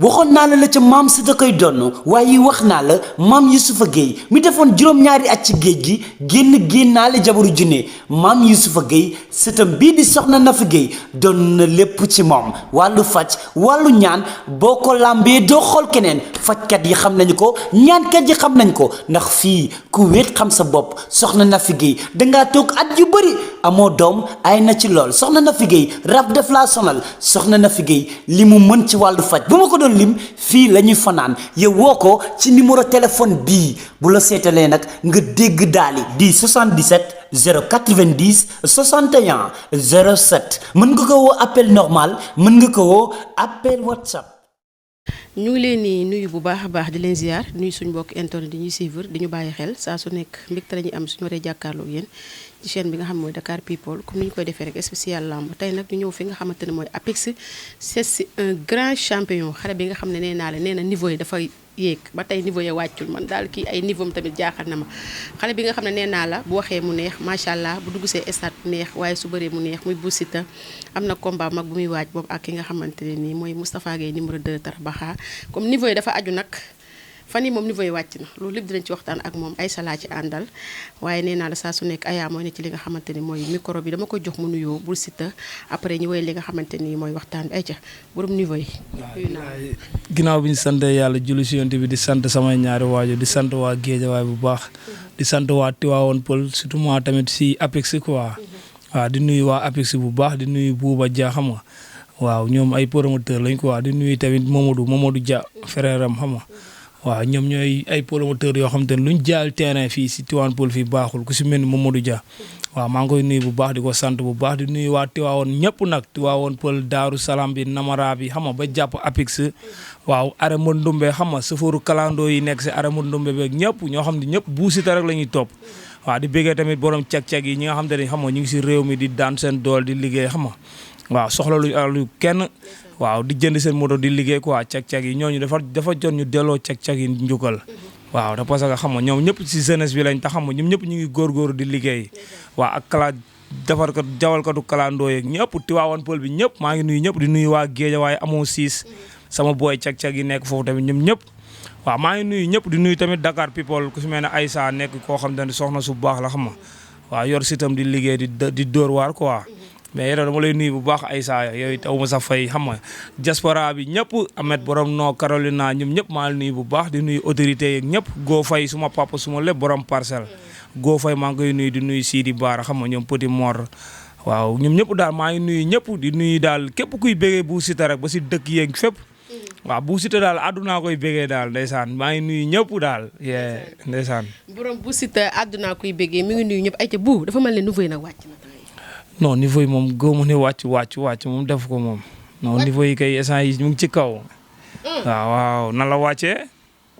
waxoon naa la ca maam si da koy donn waaye wax naa la maam Yusufa Gueye mi defoon juróom-ñaari at ci géej gi génnaale jabaru junne maam Yusufa Gueye sëtam bii di soxna Nafi Gueye doon na lépp ci moom wàllu faj wàllu ñaan boo ko làmbee doo xool keneen fajkat yi xam nañu ko ñaankat yi xam nañ ko ndax fii ku wéet xam sa bopp soxna Nafi Gueye dangaa toog at yu bëri amoo doom ay na ci lool soxna Nafi Gueye rab def laa sonal soxna Nafi Gueye li mu mën ci wàllu faj bu ma ko doon lim fii la ñuy fanaan yow woo ko ci numéro téléphone bii bu la seetalee nag nga dégg daali di 77 090 61 07 mën nga ko woo appel normal mën nga ko woo appel WhatsApp. ñu ngi leen di nuyu bu baax a baax di leen ziar nuyu suñu mbokk internet di ñuy suivre di ñu bàyyi xel saa su nekk mbégte la ñuy am suñu waree jàkkaarloo yéen ci chaîne bi nga xam mooy Dakar People comme ni ñu koy defee rek spécial lamb tey nag ñu ñëw fi nga xamante ne mooy Apix c'est un grand champion xale bi nga xam ne nee naa la nee na niveau yi dafay yéeg ba tey niveau ya wàccul man daal kii ay niveau am tamit jaaxal na ma xale bi nga xam ne nee naa la bu waxee mu neex macha allah bu dugg see stade neex waaye su bëree mu neex muy Bou Siteu am na combat mag bu muy waaj boobu ak ki nga xamante ne nii mooy Moustapha Gueye numéro 2 Tarabaxa comme niveau yi dafa aju nag fan yi moom niveau yi wàcc na loolu lépp dinañ ci waxtaan ak moom Aïssa laa ci àndal waaye nee naa la saa su nekk ayaa mooy ne ci li nga xamante ni mooy micro bi dama ko jox mu nuyoo Bou Siteu après ñu woy li nga xamante ni mooy waxtaan bi ayca borom niveau yi. ginnaaw bi ñu sant yàlla julli si yonent bi di sant samay ñaari waajur di sant waa Géejawaay bu baax di sant waa Tivaouane Peulh surtout moi tamit si Apix quoi waaw di nuyu waa Apix bu baax di nuyu Bouba Dia xam nga waaw ñoom ay promoteur lañ quoi di nuyu tamit Mamadou Dia frère am xam nga waaw ñoom ñooy ay promoteurs yoo xam te ne luñ jaal terrain fii si Tivaouane Peulh fii baaxul ku si mel ni Mamadou Dia waaw maa ngi koy nuyu bu baax di ko sant bu baax di nuyu waa Tivaouane ñëpp nag Tivaouane Peulh Daaru Salaam bi Namara bi xam nga ba jàpp Apix waaw Arama Ndumbe xam nga sëfooru kalandoo yi nekk si Arama Ndumbe beeg ñëpp ñoo xam ne ñëpp Bou Siteu rek la ñuy topp waaw di bëggee tamit borom cag-cag yi ñi nga xam te ne xam nga ñu ngi si réew mi di daan seen dool di liggéey xam nga waaw soxla lu kenn waaw di jënd seen moto di liggéey quoi cag-cag yi ñooñu dafa jot ñu delloo cag-cag yi njukkal waaw te parce que xam nga ñoom ñëpp si jeunesse bi lañ tax xam nga ñoom ñëpp ñu ngi góorgóorlu di liggéey waaw ak kala defarkat jawalkatu kalandoo yeeg ñëpp Tivaouane Peulh bi ñëpp maa ngi nuyu ñëpp di nuyu waa Géejawaay amoo siis sama booy cag-cag yi nekk foofu tamit ñoom ñëpp waaw maa ngi nuyu ñëpp di nuyu tamit Dakar People ku si mel ne Aïssa nekk koo xam te ne soxna su baax la xam nga waaw yor sitam di liggéey di dóor waar quoi mais yow dama lay nuyu bu baax Aïssa yooyu taw ma sa fay xam nga diaspora bi ñëpp Ahmed borom noo Carolina ñoom ñëpp maa ngi nuyu bu baax di nuyu autorité yeeg ñëpp Go Faye suma papa suma lépp borom parcelle Go Faye maa ngi koy nuyu di nuyu Sidi Baara xam nga ñoom Petit Mor waaw ñoom ñëpp daal maa ngi nuyu ñëpp di nuyu daal képp kuy bégee Bou Siteu rek ba si dëkk yeeg fépp waaw Bou Siteu daal àddunaa koy bégee daal ndeysaan maa ngi nuyu ñëpp daal ndeysaan borom Bou Siteu àddunaa koy bégee mi ngi nuyu ñëpp ayca bu dafa mel ne nouveau yi nag wàcc na non niveau yi moom góobu ne wàcc moom def ko moom non niveau yi kay instant yi mu ngi ci kaw waaw nan la wàccee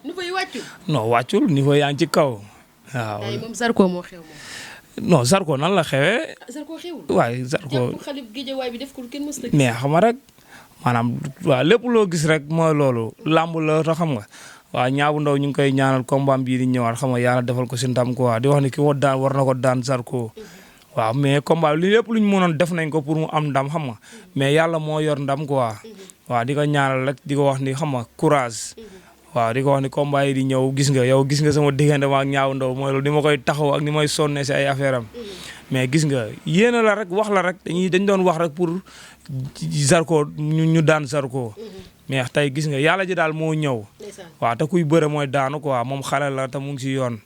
niveau yi wàccul non wàccul niveau yaa ngi ci kaw waaw moom Zarko moo xew moom non Zarko nan la xewee Zarko xewul waaye Zarko xale Géejawaay bi def ko kenn mës la mais xam nga rek maanaam waaw lépp loo gis rek mooy loolu làmb la ta xam nga waaw ñaabu ndaw ñu ngi koy ñaanal combat bii di ñëwaat xam nga yàlla defal ko si ndam quoi di wax ni ki daan war na ko daan Zarko waaw mais combat li lépp lu ñu mënoon def nañ ko pour mu am ndam xam nga mais yàlla moo yor ndam quoi waaw di ko ñaanal rek di ko wax ni xam nga courage waaw di ko wax ni combat yi di ñëw gis nga sama diggante ma ak ñaaw ndaw mooy loolu ni ma koy taxaw ak ni may sonne si ay affaire am mais gis nga yéena la rek wax la rek dañ doon wax rek pour Zarko ñu daan Zarko mais tey gis nga yàlla ji daal moo ñëw waaw te kuy bëre mooy daanu quoi moom xale la te mu ngi si yoon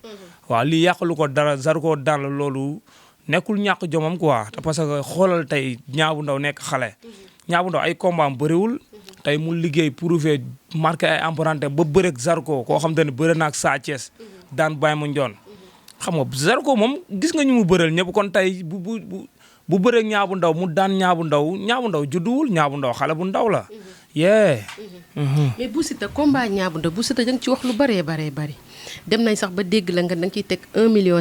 waaw lii yàqalu ko dara Zarko daan la loolu nekkul ñàkk jomam quoi te parce que xoolal tey ñaabu ndaw nekk xale ñaabu ndaw ay combat am bëriwul tey mu liggéey prouvé marqué ay emprunté ba bëreeg Zarko koo xam te ne bëre naag Sa Thiès daan Baye ma njoon xam nga Zarko moom gis nga ñu mu bëreel ñëpp kon tey bu bëreeg ñaabu ndaw mu daan ñaabu ndaw judduwul ñaabu ndaw xale bu ndaw la mais Bou Siteu combat ñaabu ndaw Bou Siteu da nga ci wax lu bëree dem nañ sax ba dégg la nga da nga ciy teg 1,5 million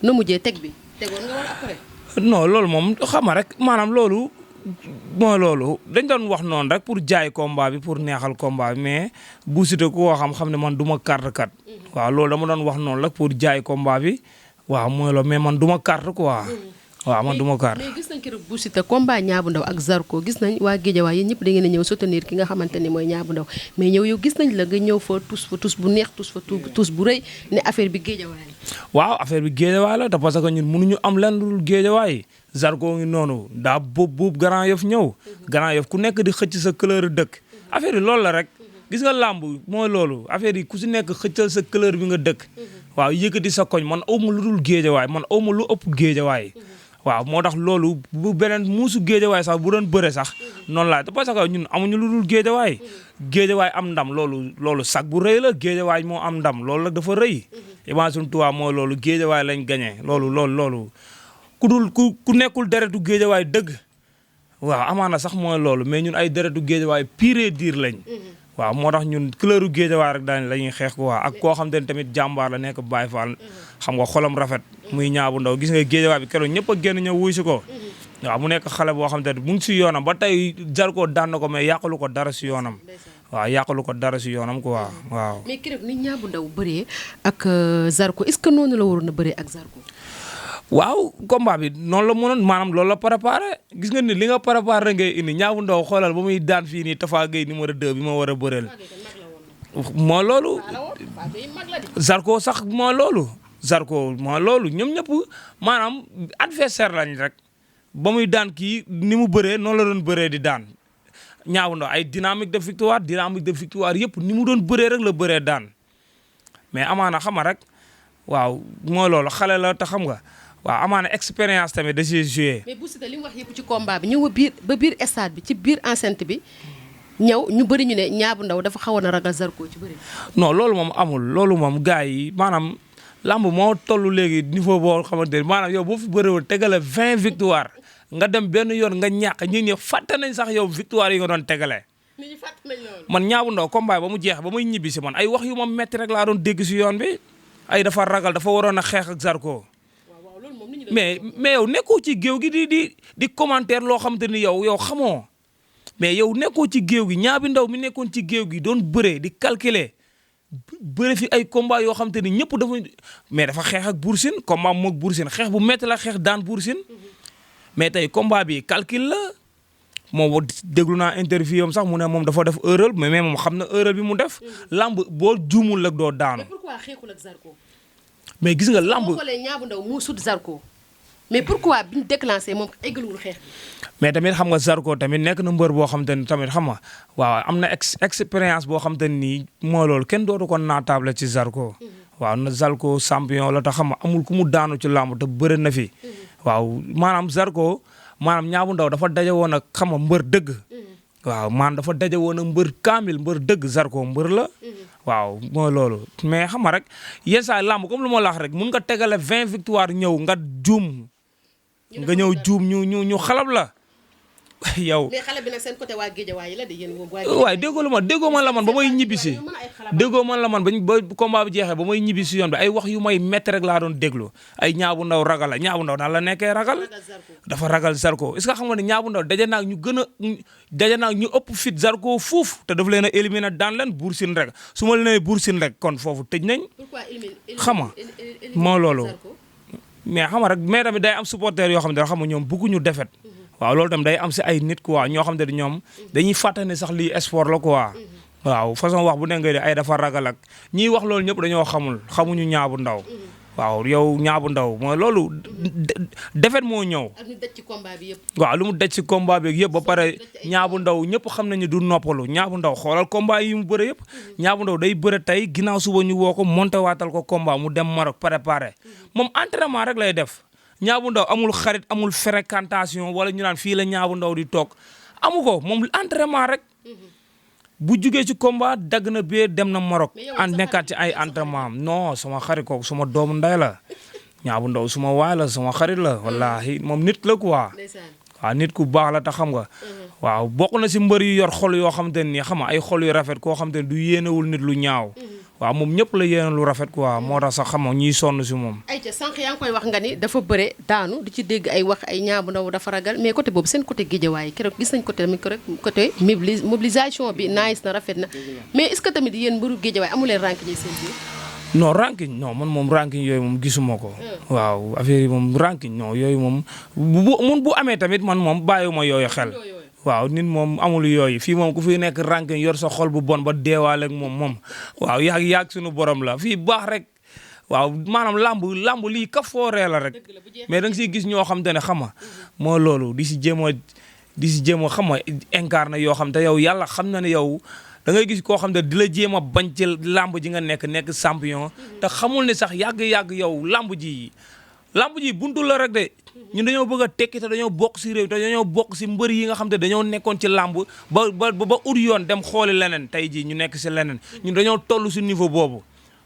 na mujjee teg bi tegoon nga wala après. non loolu moom xam rek maanaam loolu mooy loolu dañ doon wax noonu rek pour jaay combat bi pour neexal combat bi mais Bou Siteu ku ko xam ne man du ma carte kat waaw loolu dama doon wax noonu rek pour jaay combat bi waaw mooy loolu mais man du ma carte quoi waaw man du ma kaar. mais gis nañ keroog Bou Siteu combat Niang bu Ndaw ak Zarko gis nañ waa Guédiawaye yéen ñëpp da ngeen a ñëw soutenir ki nga xamante ni mooy Niang bu Ndaw mais yow gis nañ la nga ñëw fa tus bu neex tus bu rëy ne affaire bi Guédiawaye la. waaw affaire bi Guédiawaye la te parce que ñun mënuñu am lenn lu dul Guédiawaye Zarko ngi noonu daa buub Grand Yoff ñëw Grand Yoff ku nekk di xëcc sa couleur dëkk affaire yi loolu la rek gis nga làmb mooy loolu affaire yi ku si nekk xëccal sa couleur bi nga dëkk waaw yëkkati sa koñ man awma lu dul Guédiawaye man awma lu ëpp Guédiawaye waaw moo tax loolu bu beneen muusu Guédiawaye sax bu doon bëre sax noonu laa te parce que ñun amuñu lu dul Guédiawaye am ndam loolu sac bu rëy la Guédiawaye moo am ndam loolu nag dafa rëy imagine toi mooy loolu Guédiawaye lañ gagné loolu ku nekkul deretu Guédiawaye dëgg waaw amaana sax mooy loolu mais ñun ay deretu Guédiawaye pire diir lañ waaw moo tax ñun couleuru Guédiawaye rek daañu la ñuy xeex ko ak koo xam te ne tamit jàmbaar la nekk Baye Fall xam nga xolam rafet muy Niang bu Ndaw gis nga Guédiawaye bi keroog ñëpp a génn ñëw wuy si ko waaw mu nekk xale boo xam te ne mu ngi si yoonam ba tey Zarko daan na ko mais yàqalu ko dara si yoonam waaw yàqalu ko dara si yoonam quoi waaw. mais keroog ni Niang bu Ndaw bëree ak Zarko est-ce que noonu la waroon a bëree ak Zarko. waaw combat bi noonu la mënoon maanaam loolu la préparé gis nga ni li nga préparé ngay indi Niang bu Ndaw xoolal ba muy daan fii nii Tafa Gueye numéro 2 bi ma war a bëreel moo loolu Zarko sax moo loolu ñoom ñëpp maanaam adversaire lañ rek ba muy daan kii ni mu bëree noonu la doon bëree di daan Niang bu Ndaw ay dynamique de victoire yëpp ni mu doon bëree rek la bëree daan mais amaana xama rek waaw mooy loolu xale la te xam nga waaw amaana expérience tamit da ciy joué. mais Bou Siteu li mu wax yëpp ci combat bi ñëw ba biir stade bi ci biir enceinte bi ñëw ñu bëri ñu ne Niang bu Ndaw dafa xawoon a ragal Zarko ci bëri. non loolu moom amul loolu moom gars yi maanaam lamb moo toll léegi niveau boo xamante ne maanaam yow boo fi bëriwul tegale 20 victoire nga dem benn yoon nga ñàkk ñi fàtte nañ sax yow victoire yi nga doon tegale. nit ñi fàtte nañ loolu. man Niang bu Ndaw combat ba mu jeex ba muy ñibbi si man ay wax yu ma metti rek laa doon dégg si yoon bi ay dafa ragal dafa waroon a xeex ak Zarko. mais yow nekkoo ci géew gi di commentaire loo xamante ni yow xamoo mais yow nekkoo ci géew gi Niang bu Ndaw mi nekkoon ci géew gi doon bëree di calculer bëre fi ay combat yoo xamante ni ñëpp dafa mais dafa xeex ak Bour Sine combat moog Bour Sine xeex bu métti la xeex daan Bour Sine mais tey combat bi calcul la moom déglu naa interview am sax mu ne moom dafa def erreur mais moom xam na erreur bi mu def lamb boo juumul rek doo daanu. mais pourquoi xeexul ak Zarko. mais gis nga lamb boo xoolee Niang bu Ndaw moo sut Zarko mais pourquoi bi ñu déclenché moom eggaluwul xeex bi. mais tamit xam nga Zarko tamit nekk na mbër boo xam te ni tamit xam nga waaw am na expérience boo xam te ni mooy loolu kenn dootu ko naatable ci Zarko. waaw na Zarko champion la te xam nga amul ku mu daanu ci lamb te bëre na fi. waaw maanaam Zarko maanaam Niang bu Ndaw dafa daje woon ak xam nga mbër dëgg. waaw maanaam dafa daje woon ak mbër kaamil mbër dëgg Zarko mbër la. waaw mooy loolu mais xam nga rek yenn saa lamb comme lu ma la wax rek mun nga tegale 20 victoire ñëw nga juum. nga ñëw juum ñu xalab la yow. mais xale bi nag seen côté waa Guédiawaye la de yéen moom. waaye déggoo ma la man ba may ñibbisi déggoo man la man ba combat bi jeexee ba may ñibbisi yoon bi ay wax yu may métti rek laa doon déglu ay Niang bu Ndaw ragal la Niang bu Ndaw naan la nekkee ragal. dafa ragal Zarko est-ce que xam nga ne Niang bu Ndaw daje naag ñu ëpp fit Zarko fuuf te daf leen a éliminer daan leen Bour Sine rek su ma leen Bour Sine rek kon foofu tëj nañ. xam nga moo loolu. mais xam nga rek mais tamit day am supporter yoo xam ne xam nga ñoom bëgguñu defet waaw loolu tam day am si ay nit quoi ñoo xam ne ñoom dañuy fàtte ne sax lii sport la quoi waaw façon wax bu ne ngay de ay dafa ragal ak ñiy wax loolu ñëpp dañoo xamuñu Niang bu Ndaw waaw yow Niang bu Ndaw mooy loolu defet moo ñëw. ak ñu daj ci combat bi yëpp. waaw lu mu daj ci combat bi yëpp ba pare Niang bu Ndaw ñëpp xam nañu du noppalu Niang bu Ndaw xoolal combat yi mu bëre yëpp Niang bu Ndaw day bëre tey ginnaaw suba ñu woo ko monté waatal ko combat mu dem Maroc préparé moom entraînement rek lay def Niang bu Ndaw amul xarit amul fréquentation wala ñu naan fii la Niang bu Ndaw di toog amu ko moom entraînement rek bu jugee ci combat dagg na bee dem na Maroc an nekkaat ci ay entraînement am non sama xarit kooku suma doomu nday la Niang bu Ndaw suma waay la sama xarit la wallaahi moom nit la quoi waaw nit ku baax la te xam nga waaw bokk na si mbër yu yor xol yoo xamante ne nii xam nga ay xol yu rafet koo xamante ne du yéenewul nit lu ñaaw waaw moom ñëpp la yéene lu rafet quoi moo tax sax xam nga ñiy sonn si moom. ayca sànq yaa ngi koy wax nga ni dafa bëre daanu di ci dégg ay wax ay Niang bu Ndaw dafa ragal mais côté boobu seen côté Guédiawaye keroog gis nañ côté tamit côté mobilisation bi nice na rafet na mais est-ce que tamit yéen mbëru Guédiawaye amu leen rànk ñi seen biir. non ranking non man moom ranking yooyu moom gisuma ko. waaw affaire yi moom ranking non yooyu moom bu amee tamit man moom bàyyiwuma yooyu xel. waaw nit moom amul yooyu fii moom ku fi nekk ranking yor sa xol bu bon ba deewaale ak moom waaw yàgg suñu borom la fii baax rek. waaw maanaam lamb lii ka fooree la rek mais da nga siy gis ñoo xam te ne xam nga moo loolu di si jéem a xam nga incarné yoo xam te yow yàlla xam na ne yow da ngay gis koo xam ne di la jéem a bañ ci lamb ji nga nekk champion te xamul ne sax yàgg yow lamb ji buntu la rek de ñun dañoo bëgg a tekki te dañoo bokk si réew te dañoo bokk si mbër yi nga xam te dañoo nekkoon ci lamb ba ut yoon dem xooli leneen tey jii ñu nekk si leneen ñun dañoo toll si niveau boobu.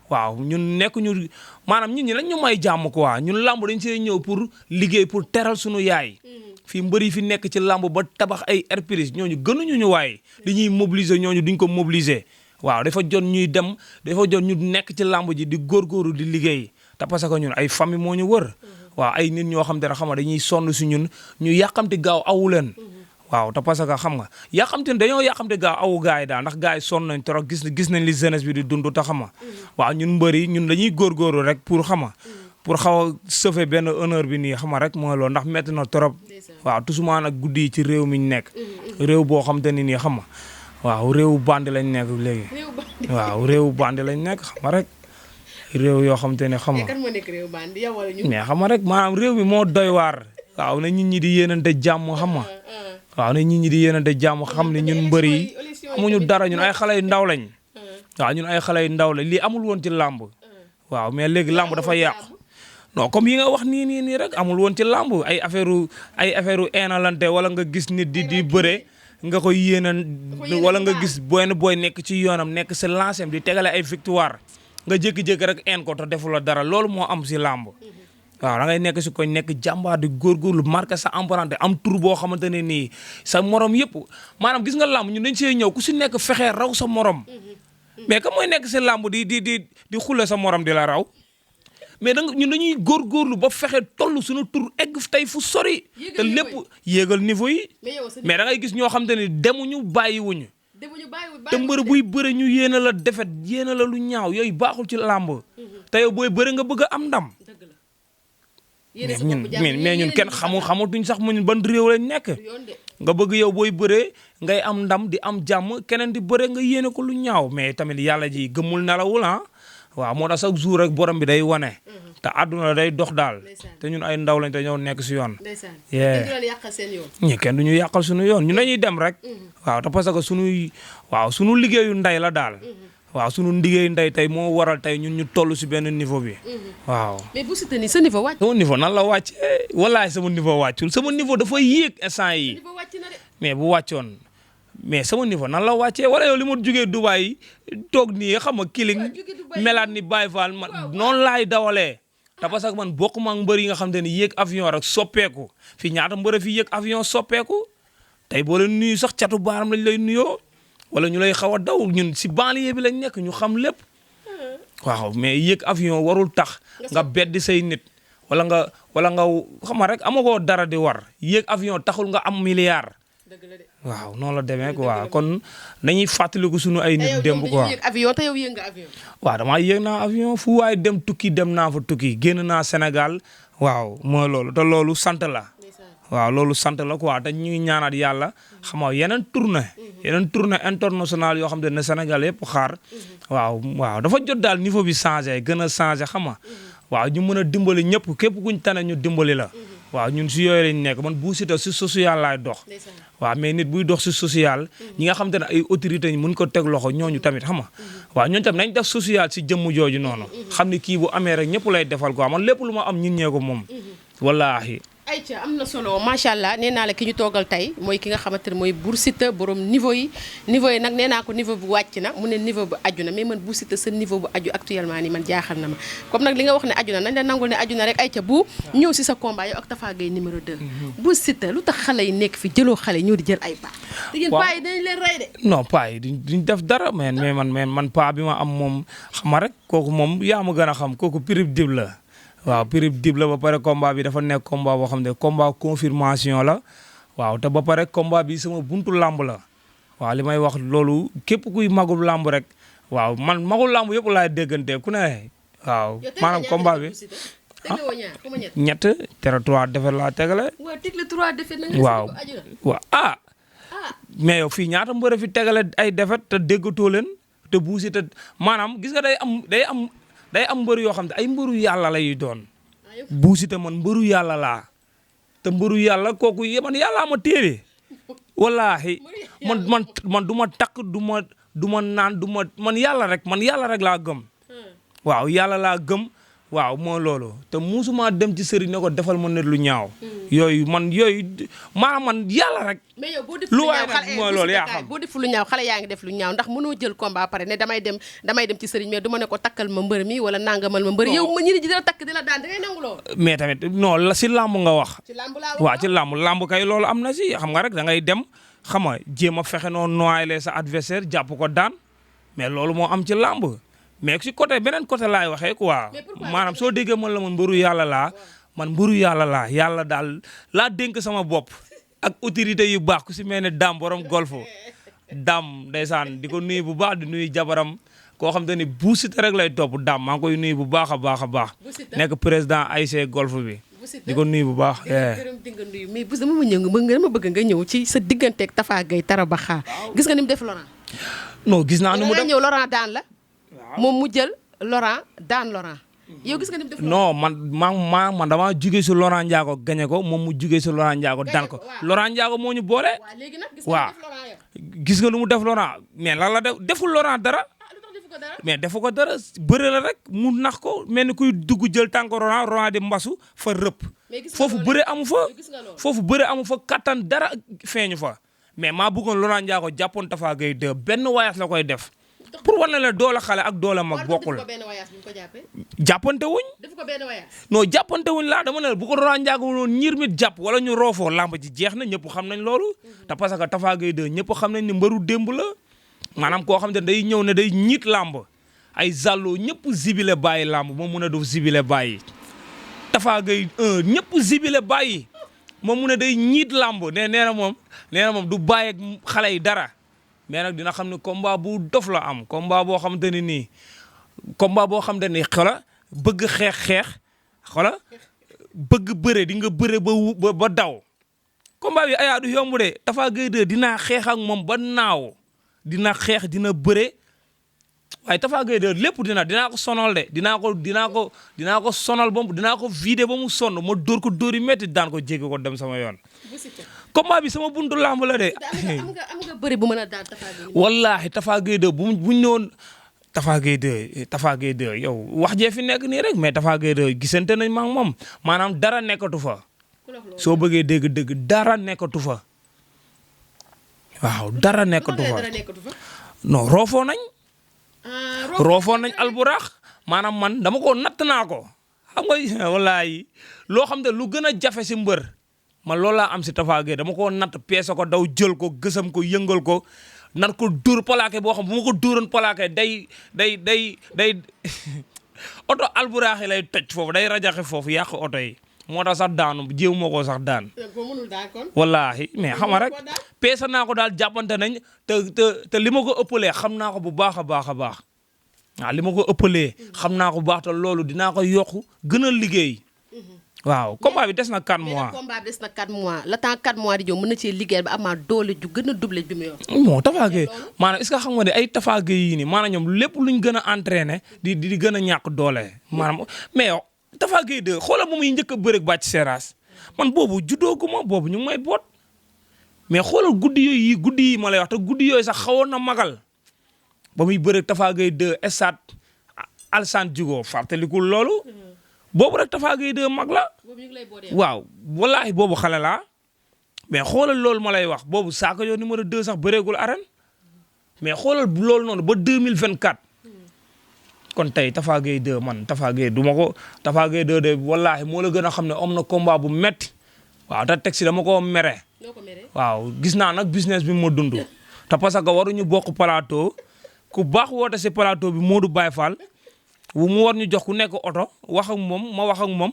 waaw ñun nekk ñu maanaam ñun ñi lañ ñu may jàmm quoi ñun làmb dañ see ñëw pour liggéey pour teral suñu yaay fii mbër yi fi nekk ci làmb ba tabax ay entreprise ñooñu gënuñu ñu waaye li ñuy mobiliser ñooñu duñ ko mobiliser waaw dafa jot ñu nekk ci làmb ji di góorgóorlu di liggéey te parce que ñun ay famille moo ñu wër waaw ay nit ñoo xam te ne xam nga dañuy sonn si ñun ñu yàqamti gaaw awu leen waaw te parce que xam nga dañoo yàqamte gaaw awu gars yi daal ndax gars yi sonn nañ trop gis nañ li jeunesse bi di dund te xam nga waaw ñun mbëri ñun dañuy góorgóorlu rek pour xam nga pour xaw a sauver benn honneur bi nii xam nga rek mooy loolu ndax métti na trop waaw tusuma nag guddi yi ci réew mi ñu nekk réew boo xam te ni nii xam nga waaw réewu bandi lañ nekk léegi waaw réewu bandi lañ nekk xam nga rek réew yoo xam te ne xam nga mais xam nga rek maanaam réew mi moo doy waar waaw na nit ñi di yéenante jàmm xam nga waaw ne nit ñi di yéenante jàmm xam ne ñun mbër yi amuñu dara ñun ay xale yu ndaw lañ waaw ñun ay xale yu ndaw lañ lii amul woon ci làmb waaw mais léegi làmb dafa yàqu non comme yi nga wax nii rek amul woon ci làmb ay affaire eenalante wala nga gis nit di bëre nga koy yéenan wala nga gis booy nekk ci yoonam nekk si lancem di tegale ay victoire nga jékki-jékki rek een ko te defu la dara loolu moo am si làmb waaw da ngay nekk si koñ nekk jàmbaar di góorgóorlu marqué sa empreinte am tur boo xamante ne nii sa morom yëpp maanaam gis nga làmb ñun dañ see ñëw ku si nekk fexee raw sa morom mais ka mooy nekk si làmb di xulle sa morom di la raw mais ñun dañuy góorgóorlu ba fexe toll suñu tur egg tey fu sori te lépp yéegal niveau yi mais da ngay gis ñoo xamante ne demuñu bàyyiwuñu te mbër buy bëre ñu yéena la defet yéena la lu ñaaw yooyu baaxul ci làmb te yow booy bëre nga bëgg a am ndam mais ñun kenn xamatuñ sax mu ban réew lañ nekk nga bëgg yow booy bëree ngay am ndam di am jàmm keneen di bëre nga yéene ko lu ñaaw mais tamit yàlla ji gëmul nelawul ah waaw moo tax chaque jour rek borom bi day wane te àdduna day dox daal te ñun ay ndaw lañ te ñoo nekk si yoon ñi kenn du ñu yàqal suñu yoon ñun dañuy dem rek waaw te parce que suñu liggéeyu nday la daal waaw sunu liggéey ndey tey moo waral tey ñun ñu toll si benn niveau bi waaw. mais bu Siteu nii sa niveau wàcc. sama niveau nan la wàccee walaay sama niveau wàccul sama niveau dafa yéeg instant yi mais bu wàccoon mais sama niveau nan la wàccee wala yow li ma jugee Dubaay toog nii xam nga kiling melaat ni Baye Fall man noonu laay dawalee. te parce que man bokkuma ak mbër yi nga xam te ne yéeg avion rek soppeeku fi ñaata mbër fi yéeg avion soppeeku tey boo leen nuyu sax catu baaram lañ lay nuyoo. wala ñu lay xaw a daw ñun si banlieue bi lañ nekk ñu xam lépp waaw mais yéeg avion warul tax nga beddi say nit wala nga xam rek amagoo dara di war yéeg avion taxul nga am milliard waaw noonu la demee quoi kon nañuy fàttaliku suñu ay nit démb quoi te yow yéeg nga avion. waaw damaa yéeg naa avion fu waaye dem tukki dem naa fa tukki génn naa Sénégal waaw mooy loolu te loolu sant la. waaw loolu sant la quoi te ñu ngi ñaanaat yàlla xam nga yeneen tournée internationale yoo xam ne Sénégal yëpp xaar waaw dafa jot daal niveau bi changé gën a changé xam nga waaw ñu mën a dimbali ñëpp képp kuñ tane ñu dimbali la waaw ñun si yooyu lañ nekk man bu Siteu si social laay dox waaw mais nit buy dox si social ñi nga xam te ne ay autorité ñu mën ko teg loxo ñooñu tamit xam nga waaw ñooñu tamit nañ def social si jëmm jooju noonu xam ni kii bu amee rek ñëpp lay defal quoi man lépp lu ma am ñun ñee ko moom wallaahi ayca am na solo macha allah nee naa la ki ñu toogal tey mooy ki nga xamante ne mooy Bou Siteu borom niveau yi nag nee naa ko niveau bu wàcc na mu ne niveau bu aju na mais man Bou Siteu sa niveau bu aju actuellement nii man jaaxal na ma comme nag li nga wax ne aju na nañ la nangul ne aju na rek ayca bu ñëw si sa combat yow ak Tafa Gueye numéro 2 Bou Siteu lu tax xale yi nekk fi jëloo xale ñëw di jël ay paa te yéen paa yi dañ leen rey de non paa yi duñ def dara mais man paa bi ma am moom xama rek kooku moom yaa ma gën a xam kooku pirib dib la waaw pirib dib la ba pare combat bi dafa nekk combat boo xam ne combat confirmation la waaw te ba pare combat bi sama buntu làmb la waaw li may wax loolu képp kuy magul làmb rek waaw man magul làmb yëpp laay déggante ku ne waaw maanaam combat bi ñett tere 3 defet laa tegale. waaw waaw mais yow fii ñaata mbër fi tegale ay defet te déggatoo leen te Bou Siteu maanaam gis nga day am mbëru yoo xam ne ay mbëru yàlla lay doon. Bou Siteu man mbëru yàlla laa te mbëru yàlla kooku man yàllaa ma téere wallaahi man du ma takk du ma naan man yàlla rek laa gëm. waaw yàlla laa gëm. waaw moo loolu te musuma dem ci sëriñ ne ko defal ma nit lu ñaaw. yooyu maanaam man yàlla rek. mais yow boo deful lu ñaaw xale mooy loolu yaa xam boo deful lu ñaaw xale yaa ngi def lu ñaaw ndax mënoo jël combat pare ne damay dem ci sëriñ mais du ma ne ko takkal ma mbër mi wala nangamal ma mbër yow ma ñi di la takk di la daan da ngay nangu loolu. mais tamit non la si làmb nga wax. ci làmb laa wax waaw ci làmb kay loolu am na si xam nga rek da ngay dem xam nga jéem a fexe noonu noyyi sa adversaire jàpp ko daan mais loolu moo am ci làmb. mais si beneen côté laay waxee quoi maanaam soo déggee man la man mbëru yàlla laa man mbëru yàlla laa yàlla daal laa dénk sama bopp ak autorité yu baax ku si mel ne Dame borom golfo Dame ndeysaan di ko nuyu bu baax di nuyu jabaram koo xam te ni Bou Siteu rek lay topp Dame maa ngi koy nuyu bu baax a baax a baax nekk président AIC golf bi di ko nuyu bu baax. gërëm di nga nuyu mais bu dama bëgg nga ñëw ci sa digganteeg Tafa Gueye Tarabaxa gis nga ni mu def Laurent. non gis naa ni mu def ñëw Laurent daan la. moom mu jël Laurent daan Laurent yow gis nga ni mu def. non man damaa jugee si Laurent Ndiago gañe ko moom mu jugee si Laurent Ndiago daan ko Laurent Ndiago moo ñu boole. waaw léegi nag gis nga lu mu def Laurent mais lan la deful Laurent dara. mais defu ko dara bëre la rek mu nax ko mel ni kuy dugg jël tànk Laurent di mbasu fa rëpp. foofu bëre amu fa. foofu bëre amu fa kattan dara feeñu fa mais maa bëggoon Laurent Ndiago jàppoon Tafa Gueye 2 benn wayaas la koy def. pour wane la doole xale ak doole mag bokkul jàppante wuñ. def ko benn wayaas. non jàppante wuñ laa dama ne bu ko Laurent Ndiago woon ñiir mit jàpp wala ñu roofoo lamb ji jeex na ñëpp xam nañ loolu. te parce que Tafa Gueye 2 ñëpp xam nañ ni mbëru démb la maanaam koo xam ne day ñëw ne day ñiit lamb ay zàlloo ñëpp zibile bàyyi lamb moom mun a def zibile bàyyi. Tafa Gueye 1 ñëpp zibile bàyyi moom mun a day ñiit lamb nee na moom du bàyyi ak xale yi dara. mais nag dina xam ne combat bu dof la am combat boo xamante ne nii xola bëgg xeex xola bëgg bëre di nga bëre ba daw. combat bi ayaa du yomb de Tafa Gueye 2 dinaa xeex ak moom ba naaw dina xeex dina bëre waaye Tafa Gueye 2 lépp dinaa ko sonal de dinaa ko sonal ba dinaa ko vider ba mu sonn ma dóor ko dóor yi métti daan ko jéggi ko dem sama yoon. combat bi sama buntu lamb la de. am nga bëri bu mën a daan Tafa Gueye. wallaahi Tafa Gueye 2 bu ñu ñëwoon Tafa Gueye 2 yow wax jee fi nekk nii rek mais Tafa Gueye 2 gisante nañ ma ak moom maanaam dara nekkatu fa. soo bëggee dégg dara nekkatu fa. waaw dara nekkatu fa. non roofoo nañ. roofoo nañ alburax maanaam man dama ko natt naa ko xam nga wallaahi loo xam ne lu gën a jafe si mbër. man loolu laa am si Tafa Gueye dama ko natt peese ko daw jël ko gësam ko yëngal ko nar ko dóor plaqué boo xam bu ma ko dóoroon plaqué day oto alburaax yi lay toj foofu day rajaxe foofu yàq oto yi moo tax sax daanu jéem moo ko sax daan. wallaahi mais xam nga rek peese naa ko daal jàppante nañ te li ma ko ëppalee xam naa ko bu baax a baax a baax waaw li ma ko ëppalee xam naa ko bu baax te loolu dinaa ko yokk gën a liggéey. waaw combat bi des na 4 mois. combat bi des na 4 mois le temps 4 mois di ñëw mën na cee liggéey ba amaat doole ju gën a doublé bi mu yor. bon Tafa Gueye maanaam est-ce que xam nga ne ay Tafa Gueye yii nii maanaam ñoom lépp luñ gën a entraîné di gën a ñàkk doole maanaam mais yow Tafa Gueye 2 xoolal ba muy njëkk a bëreeg bàcc seeraas man boobu juddoogu ma boobu ñu ngi may boot mais xoolal guddi yi ma lay wax te guddi yooyu sax xawoon na magal ba muy bëreeg Tafa Gueye 2 stade Alassane Djigo fàttalikul loolu. boobu rek Tafa Gueye 2 mag la waaw wallaahi boobu xale laa mais xoolal loolu ma lay wax boobu Sakho yow numéro 2 sax bëreegul arène mais xoolal loolu noonu ba 2024 kon tey Tafa Gueye 2 man Tafa Gueye du ma ko Tafa Gueye 2 de wallaahi moo la gën a xam ne am na combat bu metti waaw te teg si dama ko mere waaw gis naa nag business bi ma dund te parce que waruñu bokk plateau ku baax woote si plateau bi Modou Baye Fall mu war ñu jox ku nekk oto wax ak moom ma wax ak moom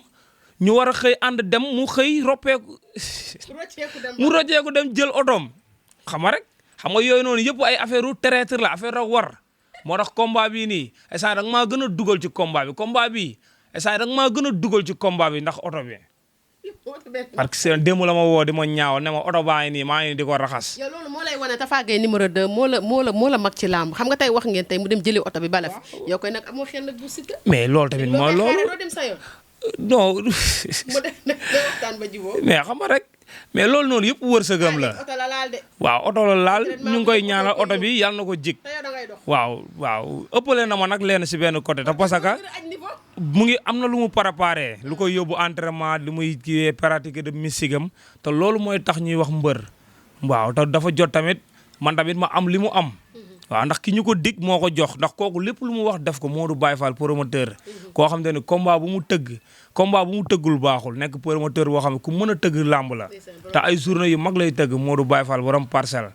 ñu war a xëy ànd dem mu xëy roppeeku mu rocceeku dem jël otoom xam nga rek xam nga yooyu noonu yëpp ay affaire u traître la affaire ak war moo tax combat bii nii instant da nga maa gën a dugal ci combat bi instant da nga maa gën a dugal ci combat bi ndax oto bi. parce que seen démb la ma woo di ma ñaaw ne ma oto baa ngi nii maa ngi nii di ko raxas. yow loolu moo lay wane Tapha Gueye numéro 2 moo la mag ci làmb xam nga tey wax ngeen tey mu dem jëli oto bi bala fi yow koy nag amoo xel nag bu Siteu. mais loolu tamit mooy loolu doo dem sa yoon. non. mu def nag waxtaan ba jubóo. mais xam nga rek mais loolu noonu yëpp wërsëgam la. oto la laal de. waaw oto la laal ñu ngi koy ñaanal oto bi yàlla na ko jig. te yow da ngay dox. waaw ëppale na ma nag leen si benn côté te parce que mu ngi am na lu mu préparé lu koy yóbbu entraînement lu muy kiiwee pratique de mystique am te loolu mooy tax ñuy wax mbër. waaw te dafa jot tamit man tamit ma am li mu am. waaw ndax ki ñu ko dig moo ko jox ndax kooku lépp lu mu wax def ko Modou Baye Fall promoteur. koo xam te ne combat bu mu tëggul baaxul nekk promoteur boo xam ne ku mën a tëgg làmb la. te ay journée yu mag lay tëgg Modou Baye Fall borom parcelle.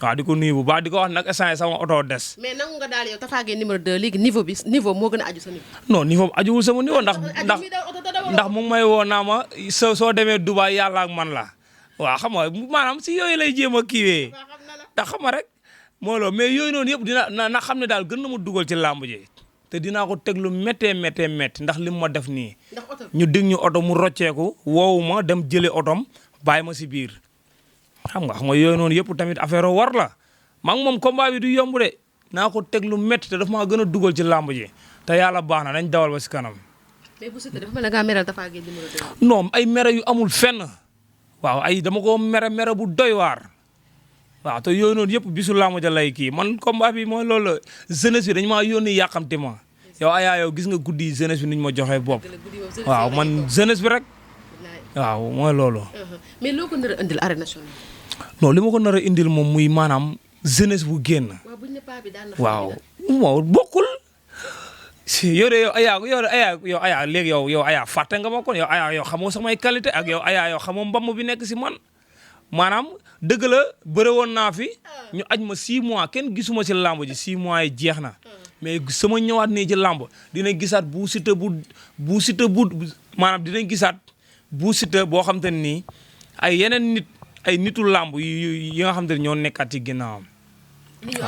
waaw di ko nuyu bu baax di ko wax nag instant sama oto des. mais nangu nga daal yow Tapha Gueye numéro 2 léegi niveau moo gën a aju sa niveau. non niveau ajuwul sama niveau ndax mu ngi may woo naa ma soo demee Dubaay yàlla ak man la. waaw xam nga maanaam si yooyu lay jéem a kiiwee. ndax xam nga rek. moo loolu mais yooyu noonu yëpp na xam ne daal gën na ma dugal ci làmb ji te dinaa ko teg lu méttee ndax li mu ma def nii. ñu dig ñu oto mu rocceeku woowu ma dem jëlee otom bàyyi ma si biir. xam nga yooyu noonu yëpp tamit affaire war la maa ngi moom combat bi du yomb de naa ko teg lu métti te daf maa gën a dugal ci làmb ji te yàlla baax na nañ dawal ba si kanam. mais bu Siteu dafa mel ne ngaa meral Tapha Gueye numéro 2. non ay mere yu amul fenn waaw ay dama ko mere bu doy waar. waaw te yooyu noonu yëpp bisu laamu ja lay kii man combat bi mooy loolu jeunesse bi dañu maa yónni yàqamti ma yow yow gis nga guddi yi jeunesse bi ni ñu ma joxee bopp waaw man jeunesse bi rek waaw mooy loolu. mais loo ko nar a indil arène nationale. non li ma ko nar a indil moom muy maanaam jeunesse bu génn. waaw waaw bokkul. yow de yow léegi yow fàtte nga ma kon yow xamoo samay qualité ak yow xamoo mbamm bi nekk si man. maanaam dëgg la bëre woon naa fi ñu aj ma 6 mois kenn gisuma ci làmb ji 6 mois yi jeex na mais sama ñëwaat nii ci làmb dina gisaat bu Siteu maanaam dinañ gisaat bu Siteu boo xam te ne nii ay yeneen nitu làmb yi nga xam te ne ñoo nekkaat ci ginnaawam.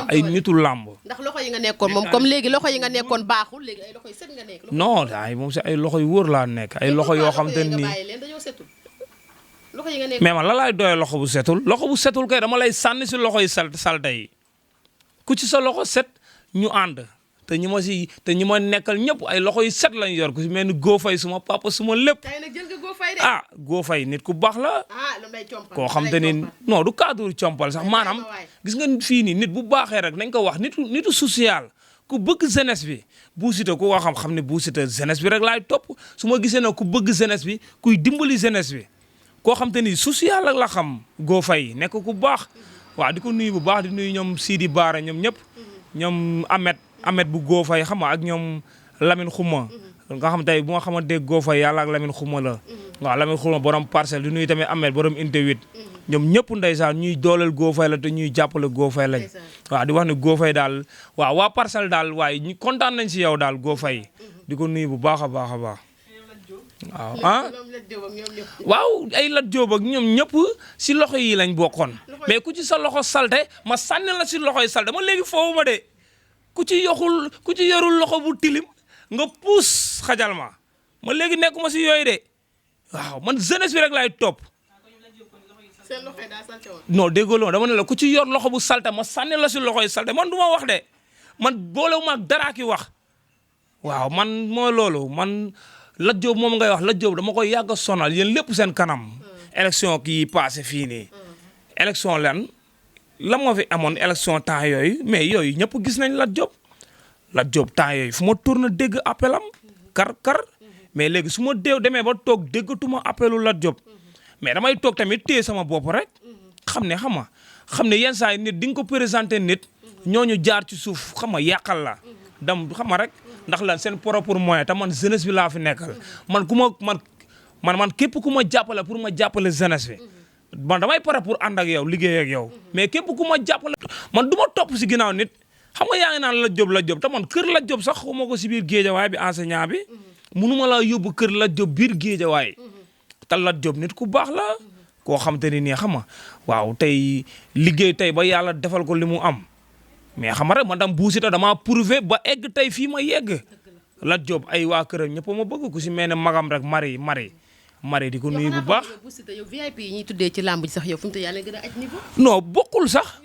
ay nitu làmb. ndax loxo yi nga nekkoon moom comme léegi loxo yi nga nekkoon baaxul léegi ay loxo yu set nga nekk. non moom si ay loxo yu wóor laa nekk ay loxo yoo xam te ne nii. mais man la laay doyee loxo bu setul kay dama lay sànni si loxo yi salte yi ku ci sa loxo set ñu ànd te ñi ma nekkal ñëpp ay loxo yu set lañ yor ku si mel ni Góofay suma papa suma lépp. tey nag jël nga Góofay de. Góofay nit ku baax la. koo xam te ni non du cadre compal sax maanaam gis nga fii nii nit bu baaxee rek nañ ko wax nitu social ku bëgg jeunesse bi bu Siteu ku ko xam ne bu Siteu jeunesse bi rek laay topp su ma gisee nag ku bëgg jeunesse bi kuy dimbali jeunesse bi. koo xam te ni social ak la xam Góofay nekk ku baax waaw di ko nuyu bu baax di nuyu ñoom Sidi Baara ñoom ñëpp ñoom Ahmed bu Góofay xam nga ak ñoom Lamine Xuma nga xam tey bu nga xamante Góofay yàlla ak Lamine Xuma la waaw Lamine Xuma borom parcelle di nuyu tamit Ahmed borom inte 8 ñoom ñëpp ndeysaan ñuy dooleel Góofay la te ñuy jàppale Góofay lañ waaw di wax ne Góofay daal waaw waa parcelle daal waaye ñu kontaan nañ si yow daal Góofay di ko nuyu bu baax a baax a baax waaw ay Lat Joob ak ñoom ñëpp si loxo yi lañ bokkoon mais ku ci sa loxo salte ma sànni la si loxo yi salte ma léegi foofu ma de ku ci yorul loxo bu tilim nga puus xajal ma léegi nekkuma si yooyu de waaw man jeunesse bi rek laay topp non déggoo la dama ne la ku ci yor loxo bu salte ma sànni la si loxo yi salte man du ma wax de man boolewuma ak dara ki wax waaw man mooy loolu man Lat Joob moom ngay wax Lat Joob dama koy yàgg a sonal yéen lépp seen kanam. élection kii passé fii nii. élection lan la moo fi amoon élection temps yooyu mais yooyu ñëpp gis nañ Lat Joob temps yooyu fu ma tourné dégg appelam kar mais léegi su ma demee ba toog déggatuma appelu Lat Joob mais damay toog tamit téye sama bopp rek xam ne yenn saa yi nit di nga ko présenté nit ñooñu jaar ci suuf xam nga yàqal la dam xam nga rek. ndax lan seen propre moyen te man jeunesse bi laa fi nekkal man képp ku ma jàppale pour ma jàppale jeunesse bi man damay pare pour ànd ak yow liggéey ak yow mais képp ku ma jàppale man du ma topp si ginnaaw nit xam nga yaa ngi naan Lat Joob te man kër Lat Joob sax xuma ko si biir géejawaay bi enseignant bi munuma laa yóbbu kër Lat Joob biir géejawaay te Lat Joob nit ku baax la koo xam te ni nii xam nga waaw tey liggéey tey ba yàlla defal ko li mu am mais xam nga rek man tam Bou Siteu damaa prouvé ba egg tey fii ma yegg Lat Diop ay waa këram ñëpp ma bëgg ku si mel ne magam rek mari di ko nuyu bu baax. yow VIP yi ñuy tuddee ci làmb ji sax yow fu mu toll yàlla gën a aj niveau. non bokkul sax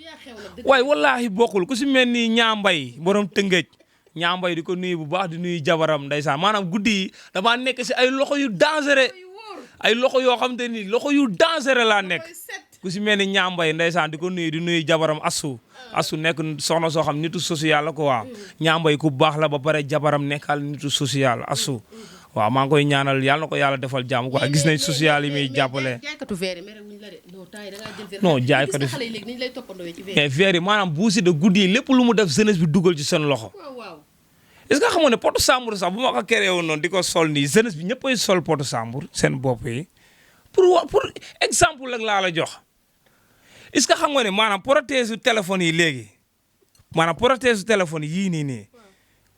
waaye wallaahi bokkul ku si mel ni ñaambay borom tëngëj ñaambay di ko nuyu bu baax di nuyu jabaram ndeysaan maanaam guddi yi damaa nekk si ay loxo yu dangereux ay loxo yoo xam te ni loxo yu dangereux laa nekk ku si mel ni ñaambay ndeysaan di ko nuyu di nuyu jabaram asu nekk soxna soo xam nitu social la ko waaw ñaambay ku baax la ba pare jabaram nekkal nitu social asu waaw maa ngi koy ñaanal yàlla na ko yàlla defal jàmm quoi gis nañ social yi muy jàppale. jaaykatu verre mere wuñ la de non jaaykatu xale yi léegi ni ñu lay toppandoo ci verre. mais verre yi maanaam Bou Siteu guddi yi lépp lu mu def jeunesse bi dugal ci seen loxo. waaw est-ce que xam nga ne potu sambur sax bu ma ko créé woon noonu di ko sol nii jeunesse bi ñëppay sol potu sambur seen bopp yi pour exemple rek laa la jox est-ce que xam nga ne maanaam protège téléphone yi léegi maanaam protège téléphone yii nii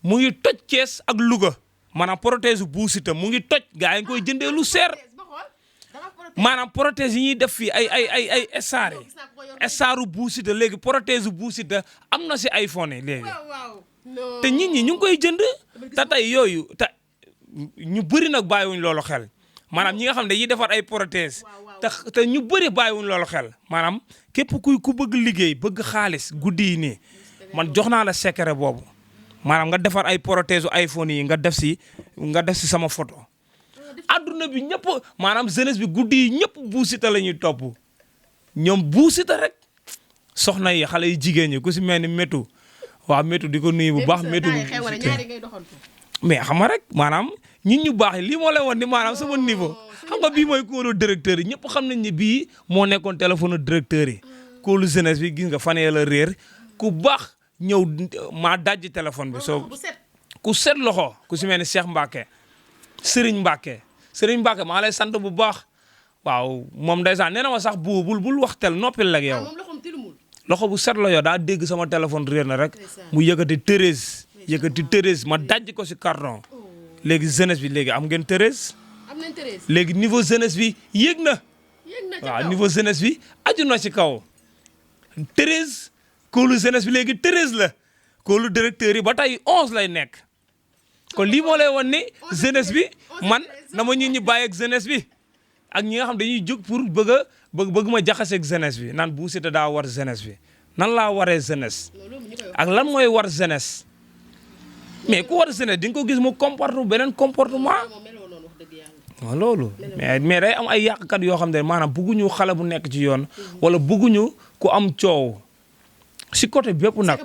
mu ngi toj Thiès ak Louga. maanaam protège Bou Siteu mu ngi toj gars yi nga koy jëndee lu seer maanaam protège yi ñuy def fii ay estaar yi estaaru Bou Siteu léegi protège Bou Siteu am na si iPhone yi léegi te nit ñi ñu ngi koy jënd te tey yooyu te ñu bëri nag bàyyiwuñ loolu xel maanaam ñi nga xam ne dañuy defar ay protège te ñu bëri bàyyiwuñ loolu xel maanaam képp ku bëgg liggéey bëgg xaalis guddi yi nii man jox naa la secret boobu. maanaam nga defar ay protège iPhone yi nga def si sama photo adduna bi ñëpp maanaam jeunesse bi guddi yi ñëpp Bou Siteu la ñuy topp ñoom Bou Siteu rek soxna yi xale yi jigéen ñi ku si mel ni métu waaw métu di ko nuyu bu baax métu mais xam nga rek maanaam ñun ñu baax yi lii moo lay woon ni maanaam sama niveau xam nga bii mooy kóolu directeur yi ñëpp xam nañ ni bii moo nekkoon téléphone directeur yi kóolu jeunesse bi gis nga fanee la réer ku baax ñëw maa dajji téléphone bi soo ku set loxo ku si mel ni Cheikh Mbacke Serigne Mbacke maa lay sant bu baax waaw moom ndeysaan nee na ma sax bul wax tel noppil la ak yow loxo bu set la yow daa dégg sama téléphone réer na rek mu yëkkati Thérèse ma dajji ko si carton léegi jeunesse bi léegi am ngeen Thérèse léegi niveau jeunesse bi yéeg na waaw niveau jeunesse bi aju na si kaw Thérèse kóolu jeunesse bi léegi 13 la kóolu directeur yi ba tey 11 lay nekk kon lii moo lay wan ni jeunesse bi man na ma ñi bàyyi ak jeunesse bi ak ñi nga xam dañuy jóg pour bëgg ma jaxase ak jeunesse bi naan Bou Siteu daa war jeunesse bi nan laa waree jeunesse ak lan mooy war jeunesse mais ku war jeunesse di nga ko gis mu beneen comportement waaw loolu mais day am ay yàqkat yoo xam ne maanaam bëgguñu xale bu nekk ci yoon wala bëgguñu ku am coow si côté bépp nag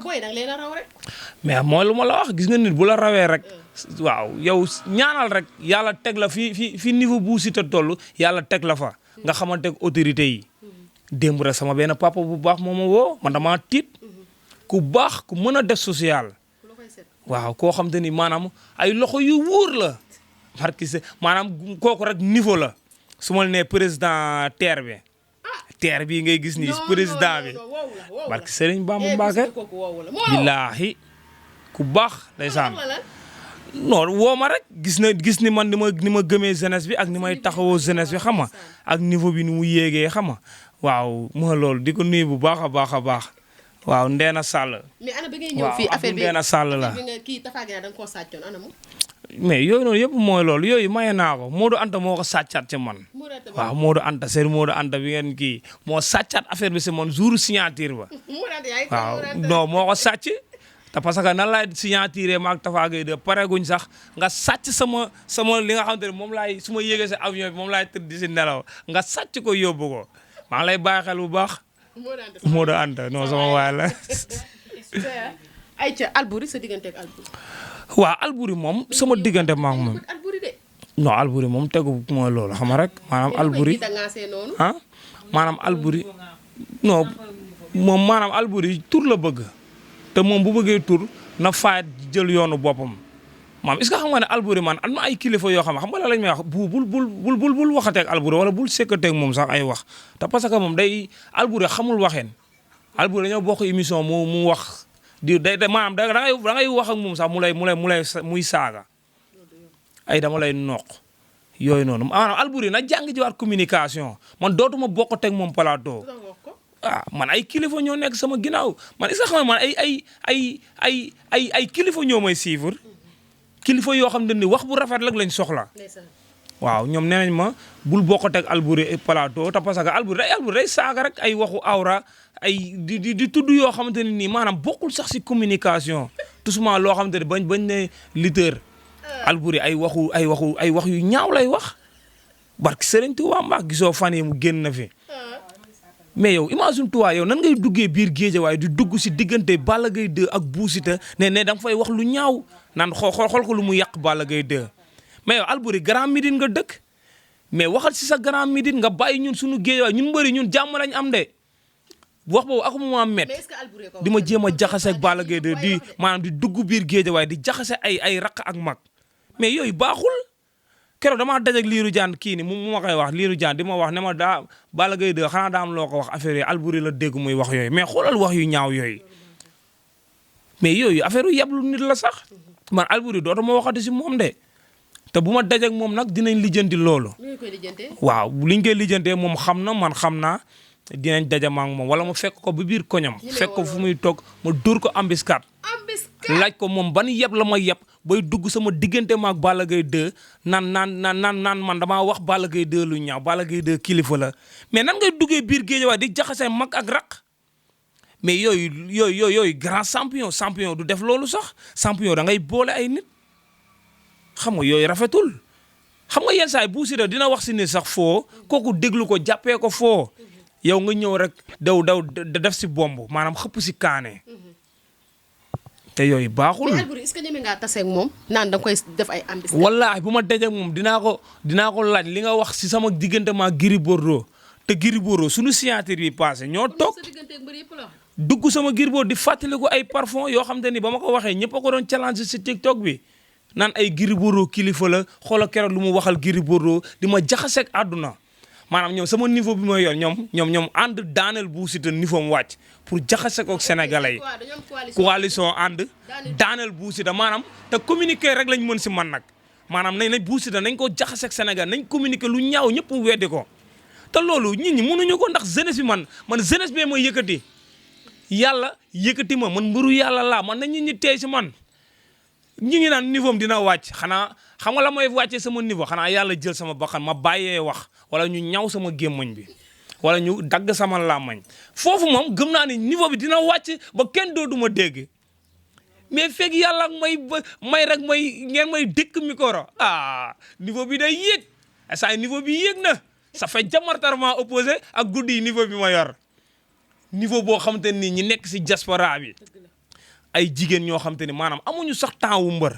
mais mooy lu ma la wax gis nga nit bu la rawee rek waaw yow ñaanal rek yàlla teg la fi niveau Bou Siteu toll yàlla teg la fa nga xamante ak autorité yi démb rek sama benn papa bu baax moo ma woo man damaa tiit ku baax ku mën a def social waaw koo xam te ni maanaam ay loxo yu wóor la parce maanaam kooku rek niveau la su ma nee président terre bi ngay gis ni président bi barke Serigne Bamba Mbacke billaahi ku baax ndeysaan non woo ma rek gis ni man ni ma gëmee jeunesse bi ak ni may taxawoo jeunesse bi xam nga ak niveau bi ni mu yéegee xam nga waaw moo loolu di ko nuyu bu baax a baax a baax waaw Ndeena Sall. mais ana bi ngay ñëw fii affaire bi Ndeena Sall la kii Tafa Gueye da nga koo sàccoon ana mu. mais yooyu noonu yëpp mooy loolu yooyu maye naa ko Modou Anta moo ko sàccaat ci man. waaw Modou Anta Seydou Modou Anta bi ngeen kii moo sàccaat affaire bi si man jour signature ba. waaw non moo ko sàcc. te parce que nan laay signature ma ak Tafa Gueye de pareguñ sax nga sàcc sama li nga xamante ne moom laay su ma yéegee si avion bi moom laay tëdd si nelaw nga sàcc ko yóbbu ko maa ngi lay bàyyi xel bu baax. Modou Anta non sama waay la. ayca Alboury sa diggante ak Alboury. waaw Alboury moom sama diggante ma ak moom. non Alboury moom tegu mooy loolu xam nga rek maanaam Alboury ah maanaam Alboury non moom maanaam Alboury tur la bëgg te moom bu bëggee tur na faayat jël yoonu boppam maam est-ce que xam nga ne Alboury man am na ay kilifa yoo xam nga la lañ may wax bul waxateeg Alboury wala bul sekkateeg moom sax ay wax te parce que moom day Alboury xamul waxeen Alboury dañoo bokk émission mu wax di day maanaam da ngay wax ak moom sax muy saaga ay dama lay noq yooyu noonu maanaam Alboury na jàng jiwaat communication man dootuma bokk teg moom plateau man ay kilifa ñoo nekk sama ginnaaw man est-ce que xam man ay kilifa ñoo may suivre kilifa yoo xam ne ni wax bu rafet rek lañ soxla. waaw ñoom nee nañ ma bul bokkut ak Alboury plateau te parce que Alboury day saaga rek ay waxu awra ay di tudd yoo xamante ne nii maanaam bokkul sax si communication tout souvent loo xamante ne bañ ne lutteur Alboury ay wax yu ñaaw lay wax barki Serigne Touba Mbacke gisoo fan yi mu génn na fi mais yow imagine toi yow nan ngay duggee biir Géejawaay di dugg si diggante Balla Gaye 2 ak Bou Siteu ne da nga fay wax lu ñaaw naan xool ko lu mu yàq Balla Gaye 2 mais yow Alboury Grand Médine nga dëkk mais waxal si sa Grand Médine nga bàyyi ñun suñu Géejawaay ñun mbëri ñun jàmm lañ am de wax boobu ak mu ma met di ma jéem a jaxase ak Balla Gaye 2 di maanaam di dugg biir Géejawaay di jaxase ay raq ak mag mais yooyu baaxul keroog damaa dajeeg Lirou Diane kii ni mu ma koy wax Lirou Diane di ma wax ne ma daa Balla Gaye 2 xanaa daa am loo ko wax affaire yi Alboury la dégg muy wax yooyu mais xoolal wax yu ñaaw yooyu mais yooyu affaire yu yablu nit la sax man Alboury dootuma waxati si moom de te bu ma dajeeg moom nag dinañ lijjanti loolu. waaw liñ koy lijjantee moom xam na man xam naa dinañ daje ma ak moom wala ma fekk ko ba biir koñam fekk ko fu muy toog ma dóor ko embuscade laaj ko moom ban yeb la ma yeb bay dugg sama diggante ma ak Balla Gaye 2 naan man damaa wax Balla Gaye 2 lu ñaaw Balla Gaye 2 kilifa la mais nan ngay duggee biir Géejawaay di jaxase mag ak raq mais yooyu grand champion du def loolu sax champion da ngay boole ay nit xam nga yooyu rafetul xam nga yenn saa yi Bou Siteu dina wax si nit sax foo kooku déglu ko jàppee ko foo yow nga ñëw rek daw def si bomb maanaam xëpp si kaane te yooyu baaxul. mais Alboury est-ce que ñeme ngaa tase ak moom naan da nga koy def ay ambition. wallaahi bu ma dajeeg moom dinaa ko laaj li nga wax si sama diggante ma Gris Bordeaux te Gris Bordeaux suñu signature bi passé ñoo toog dugg sama Gris Bordeaux di fàttaliku ay parfum yoo xam te ni ba ma ko waxee ñëpp a ko doon challenge si TikTok bi naan ay Gris Bordeaux kilifa la xoolal keroog lu mu waxal Gris Bordeaux di ma jaxaseeg àdduna maanaam ñoom sama niveau bi ma yor ñoom ànd daaneel Bou Siteu niveau mu wàcc pour jaxase ko ak sénégalais yi coalition ànd daaneel Bou Siteu maanaam te communiquer rek lañ mën si man nag maanaam nañ Bou Siteu nañ ko jaxase ak Sénégal nañ communiquer lu ñaaw ñëpp weddi ko te loolu nit ñi mënuñu ko ndax jeunesse bi man jeunesse bee may yëkkati yàlla yëkkati man mbëru yàlla laa man na nit ñi teey si man ñi ngi naan niveau am dina wàcc xanaa xam nga la mooy wàccee sama niveau xanaa yàlla jël sama bakkan ma bàyyee wax wala ñu ñaw sama gémmañ bi wala ñu dagg sama làmmañ foofu moom gëm naa ni niveau bi dina wàcc ba kenn dootuma dégg mais fekk yàlla ngeen may dëkk micro niveau bi day yéeg saa niveau bi yéeg na ça fait diamétralement opposé ak guddi yi niveau bi ma yor niveau boo xamante ni ñi nekk si diaspora bi ay jigéen ñoo xam te ne maanaam amuñu sax temps wu mbër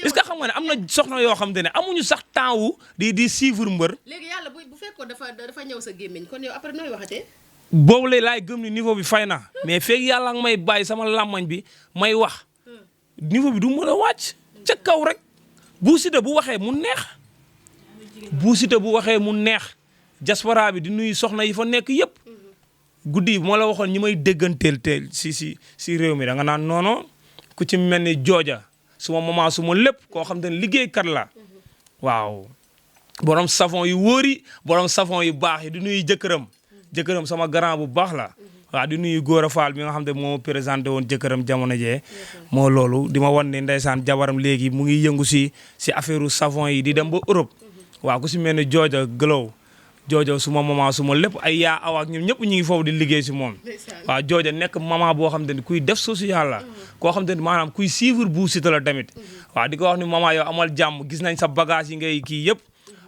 est-ce que xam nga ne am na soxna yoo xam te ne amuñu sax temps wu di suivre mbër. léegi yàlla bu fekkoon dafa ñëw sa gémmiñ kon yow après nooy waxatee. boobu laay gëm ni niveau bi fay na mais feeg yàlla nga may bàyyi sama làmmañ bi may wax niveau bi du mën a wàcc ca kaw rek Bou Siteu bu waxee mu neex Bou Siteu bu waxee mu neex diaspora bi di nuyu soxna yi fa nekk yëpp. guddi bi moo la waxoon ñi may dégganteel teel si réew mi da nga naan noono ku ci mel ni jooja suma maman suma lépp koo xam te ne liggéeykat la waaw borom savon yu wóori borom savon yu baax yi di nuyu jëkkëram sama grand bu baax la waaw di nuyu Gora Fall bi nga xam te moo présenté woon jëkkëram jamono jee moo loolu di ma wan ne ndeysaan jabaram léegi mu ngi yëngu si affaire savon yi di dem ba Europe waaw ku si mel ni jooja Glow joojo suma maman suma lépp ay yaa awaak ñoom ñëpp ñu ngi foofu di liggéey si moom waaw jooja nekk maman boo xam te ni kuy def social la koo xam te ni maanaam kuy suivre Bou Siteu la tamit waaw di ko wax ni maman yow amal jàmm gis nañ sa bagage yi ngay kii yëpp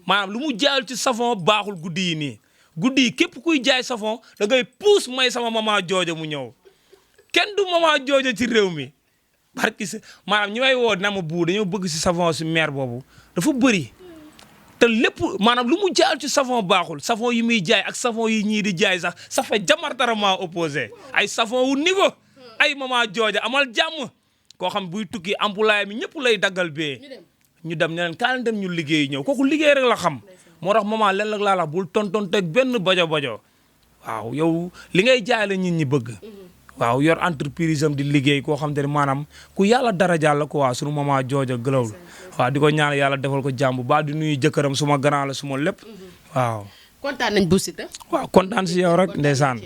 maanaam lu mu jaayul ci savon baaxul guddi yi nii guddi yi képp kuy jaay savon da ngay puus may sama maman jooja mu ñëw kenn du maman jooja ci réew mi barki si maanaam ñi may woo na ma Bou dañoo bëgg si savon si maire boobu dafa bëri te lépp maanaam lu mu jaayal ci savon baaxul savon yi muy jaay ak savon yi ñii di jaay sax ça fait diamétralement opposé ay savon wu niveau ay maman jooja amal jàmm koo xam buy tukki employé mi ñëpp lay daggal bee ñu dem ne leen kaa leen dem ñu liggéey ñëw kooku liggéey rek la xam moo tax maman leen laa la bul tontonteeg benn bajo waaw yow li ngay jaay la nit ñi bëgg waaw yor entreprise am di liggéey koo xam te ne maanaam ku yàlla dara jàll ko waa sunu maman jooja Glow waaw di ko ñaan yàlla defal ko jàmm ba di nuyu jëkkëram suma grand la suma lépp waaw. kontaan nañ Bou Siteu. waaw kontaan si yow rek ndeysaan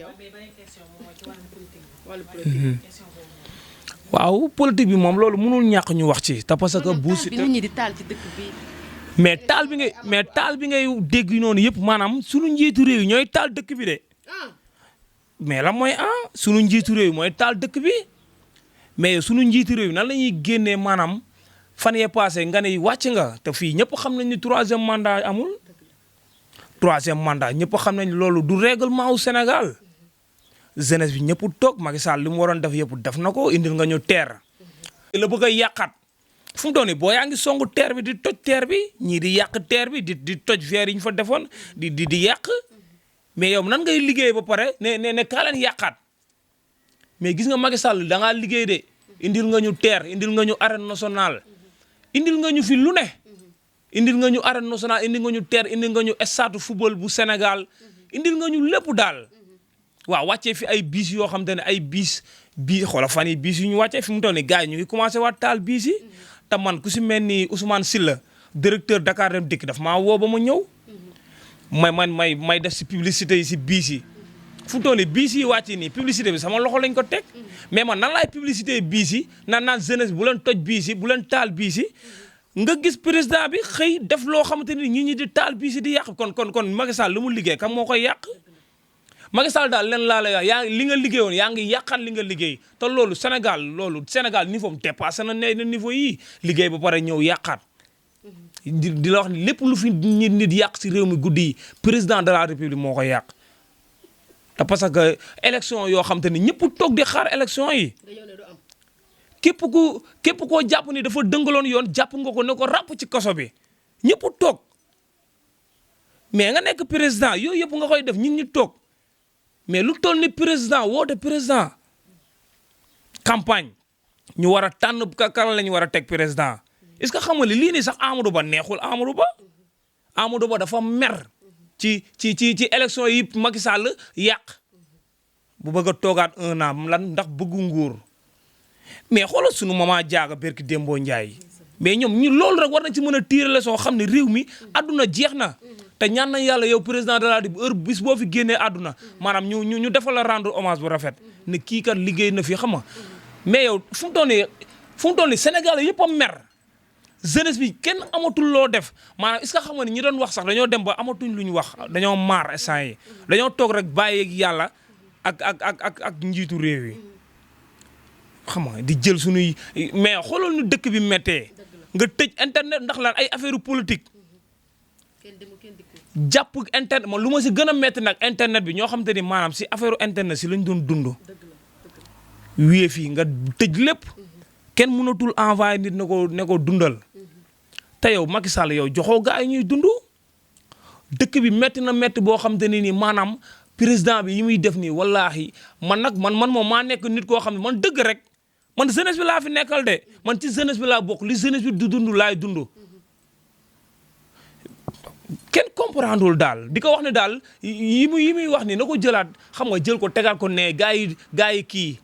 waaw politique bi moom loolu mënul ñàkk ñu wax ci te parce que Bou Siteu nit ñi di taal ci dëkk bi. mais taal bi ngay dégg noonu yëpp maanaam sunu njiitu réew yi ñooy taal dëkk bi de mais la mooy sunu njiitu réew yi mooy taal dëkk bi mais sunu njiitu réew yi nan la ñuy génnee maanaam fan yee passé nga ne wàcc nga te fii ñëpp xam nañ ni 3e mandat amul 3e mandat ñëpp xam nañ loolu du règlement wu Sénégal jeunesse bi ñëpp toog Macky Sall li mu waroon def yëpp def na ko indil nga ñu teer la bëgg a yàqaat fu mu toll nii boo yaa ngi songu teer bi di toj teer bi ñii di yàq teer bi di toj verre yi ñu fa defoon di yàq mais yow nan ngay liggéey ba pare ne kaa leen yàqaat mais gis nga Macky Sall da ngaa liggéey de indil nga ñu teer indil nga ñu arène nationale indil nga ñu fi lu ne indil nga ñu arène nationale indil nga ñu teer indil nga ñu stade football bu Sénégal indil nga ñu lépp daal waaw wàccee fi ay biis yoo xam te ne ay biis xoola fan yi biis yu ñu wàccee fi mu toll nii gars yi ñu ngi commencé waat taal biis yi te man ku si mel ni Ousmane Sylla directeur Dakar Dem Dikk daf maa woo ba ma ñëw may def si publicité yi si biis yi fu mu toll nii biis yi wàcc nii publicité bi sama loxo lañ ko teg mais man nan laay publicité biis yi naan jeunesse bu leen toj biis yi bu leen taal biis yi nga gis président bi xëy def loo xamante ni ñi di taal biis yi di yàq kon Macky Sall lu mu liggéey kam moo koy yàq Macky Sall daal leen laa lay wax yaa li nga liggéeyoon yaa ngi yàqal li nga liggéey te loolu Sénégal niveau am dépassé na niveau yi liggéey ba pare ñëw yàqaat di la wax ni lépp lu fi nit yàq si réew mi guddi yi président de la république moo koy yàq te parce que élection yoo xam te ne ñëpp toog di xaar élection yi képp koo jàpp ni dafa dëngaloon yoon jàpp nga ko ne ko ràpp ci kaso bi ñëpp toog mais nga nekk président yooyu yëpp nga koy def ñi toog mais lu toll ni président woote président campagne ñu war a tànn kan la ñu war a teg président est-ce que xam nga lii nii sax Amadou Ba neexul Amadou Ba dafa mer ci élection yi Macky Sall yàq bu bëgg a toogaat 1 an lan ndax bëggu nguur mais xoolal sunu mama jaaga berki Dembo Ndiaye mais ñoom ñu loolu rek war nañ ci mën a tirer leçon xam ne réew mi àdduna jeex na te ñaan nañ yàlla yow président de la République heure bis boo fi génnee àdduna maanaam ñu defal la rendre hommage bu rafet ne kii kat liggéey na fi xam nga mais yow fu mu toll nii Sénégal yëpp a mer jeunesse bi kenn amatul loo def maanaam est-ce que xam nga ni ñi doon wax sax dañoo dem ba amatuñ lu ñu wax dañoo maar instant yi dañoo toog rek bàyyeeg yàlla ak njiitu réew yi xam nga di jël suñuy mais xoolal nu dëkk bi méttee nga tëj internet ndax lan ay affaire politique jàpp internet man lu ma si gën a métti nag internet bi ñoo xam te ni maanaam si affaire internet si lañ doon dund wii fii nga tëj lépp kenn mënatul envoyé nit ne ko dundal te yow Macky Sall yow joxoo gaa yi ñuy dund dëkk bi métti na métti boo xam te ne nii maanaam président bi yi muy def nii wallaahi man moom maa nekk nit koo xam ne man dëgg rek man jeunesse bi laa fi nekkal de man ci jeunesse bi laa bokk li jeunesse bi du dund laay dund kenn comprendreul daal di ko wax ne daal yi muy wax ni na ko jëlaat xam nga jël ko tegaat ko ne gaa yi kii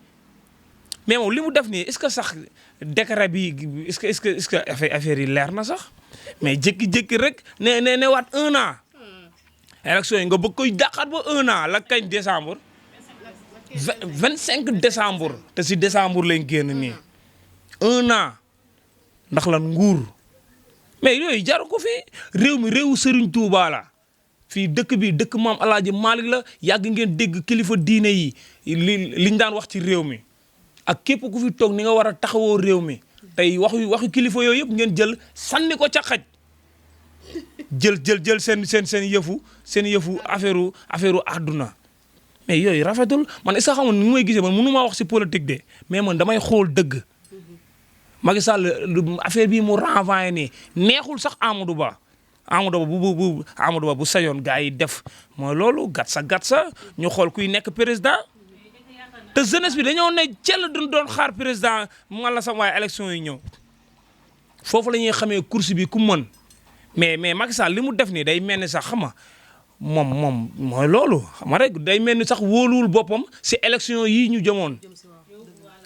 mais moom li mu def nii est-ce que sax décret bi est-ce que affaire yi leer na sax mais jékki-jékki rek ne waat 1 an élection yi nga bëgg koy dàqaat ba 1 an la kañ décembre 25 décembre te si décembre lañ génn nii 1 an ndax lan nguur mais yooyu jaru ko fii réew mi réewu Serigne Touba la fii dëkk bi dëkk maam El Hadj Malick la yàgg ngeen dégg kilifa diine yi liñ daan wax ci réew mi ak képp ku fi toog ni nga war a taxawoo réew mi tey waxu kilifa yooyu yëpp ngeen jël sànni ko ca xaj jël seen yëfu affaire àdduna mais yooyu rafetul man est-ce que xam nga ni may gisee man mënu maa wax si politique de mais man damay xool dëgg Macky Sall affaire bii mu renvoyé nii neexul sax Amadou Ba bu sayoon gars yi def mooy loolu gatsa ñu xool kuy nekk président te jeunesse bi dañoo ne cell doon xaar président man la sam waaye élection yi ñëw foofu la ñuy xamee course bi ku mën mais Macky Sall li mu def nii day mel ni sax xam nga moom mooy loolu xam nga rek day mel ni sax wóoluwul boppam si élection yii ñu jëmoon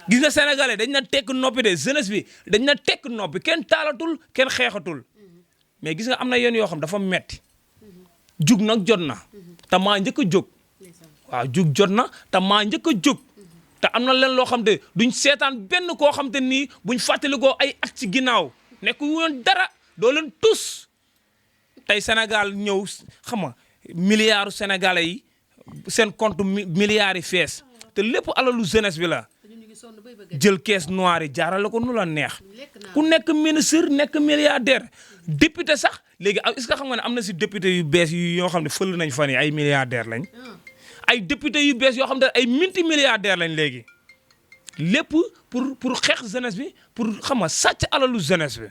gis nga sénégalais dañ na tekk noppi de jeunesse bi dañ na tekk noppi kenn taalatul kenn xeexatul mais gis nga am na yéen yoo xam dafa metti jug nag jot na te maa njëkk a jóg waaw jug jot na te maa njëkk a jóg te am na leen loo xam te duñ seetaan benn koo xam te nii buñ fàttalikoo ay at ci ginnaaw nekk woon dara doo leen tus tey Sénégal ñëw xam nga milliards sénégalais yi seen compte milliards yi fees te lépp alalu jeunesse bi la jël caisse noire yi jaarale ko nu la neex ku nekk ministre nekk milliardaire député sax léegi est-ce que xam nga ne am na si député yu bees yu yoo xam ne fël nañ fan yi ay milliardaire lañ ay député yu bees yoo xam ne ay multimilliardaire lañ léegi lépp pour xeex jeunesse bi pour xam nga sàcc alalu jeunesse bi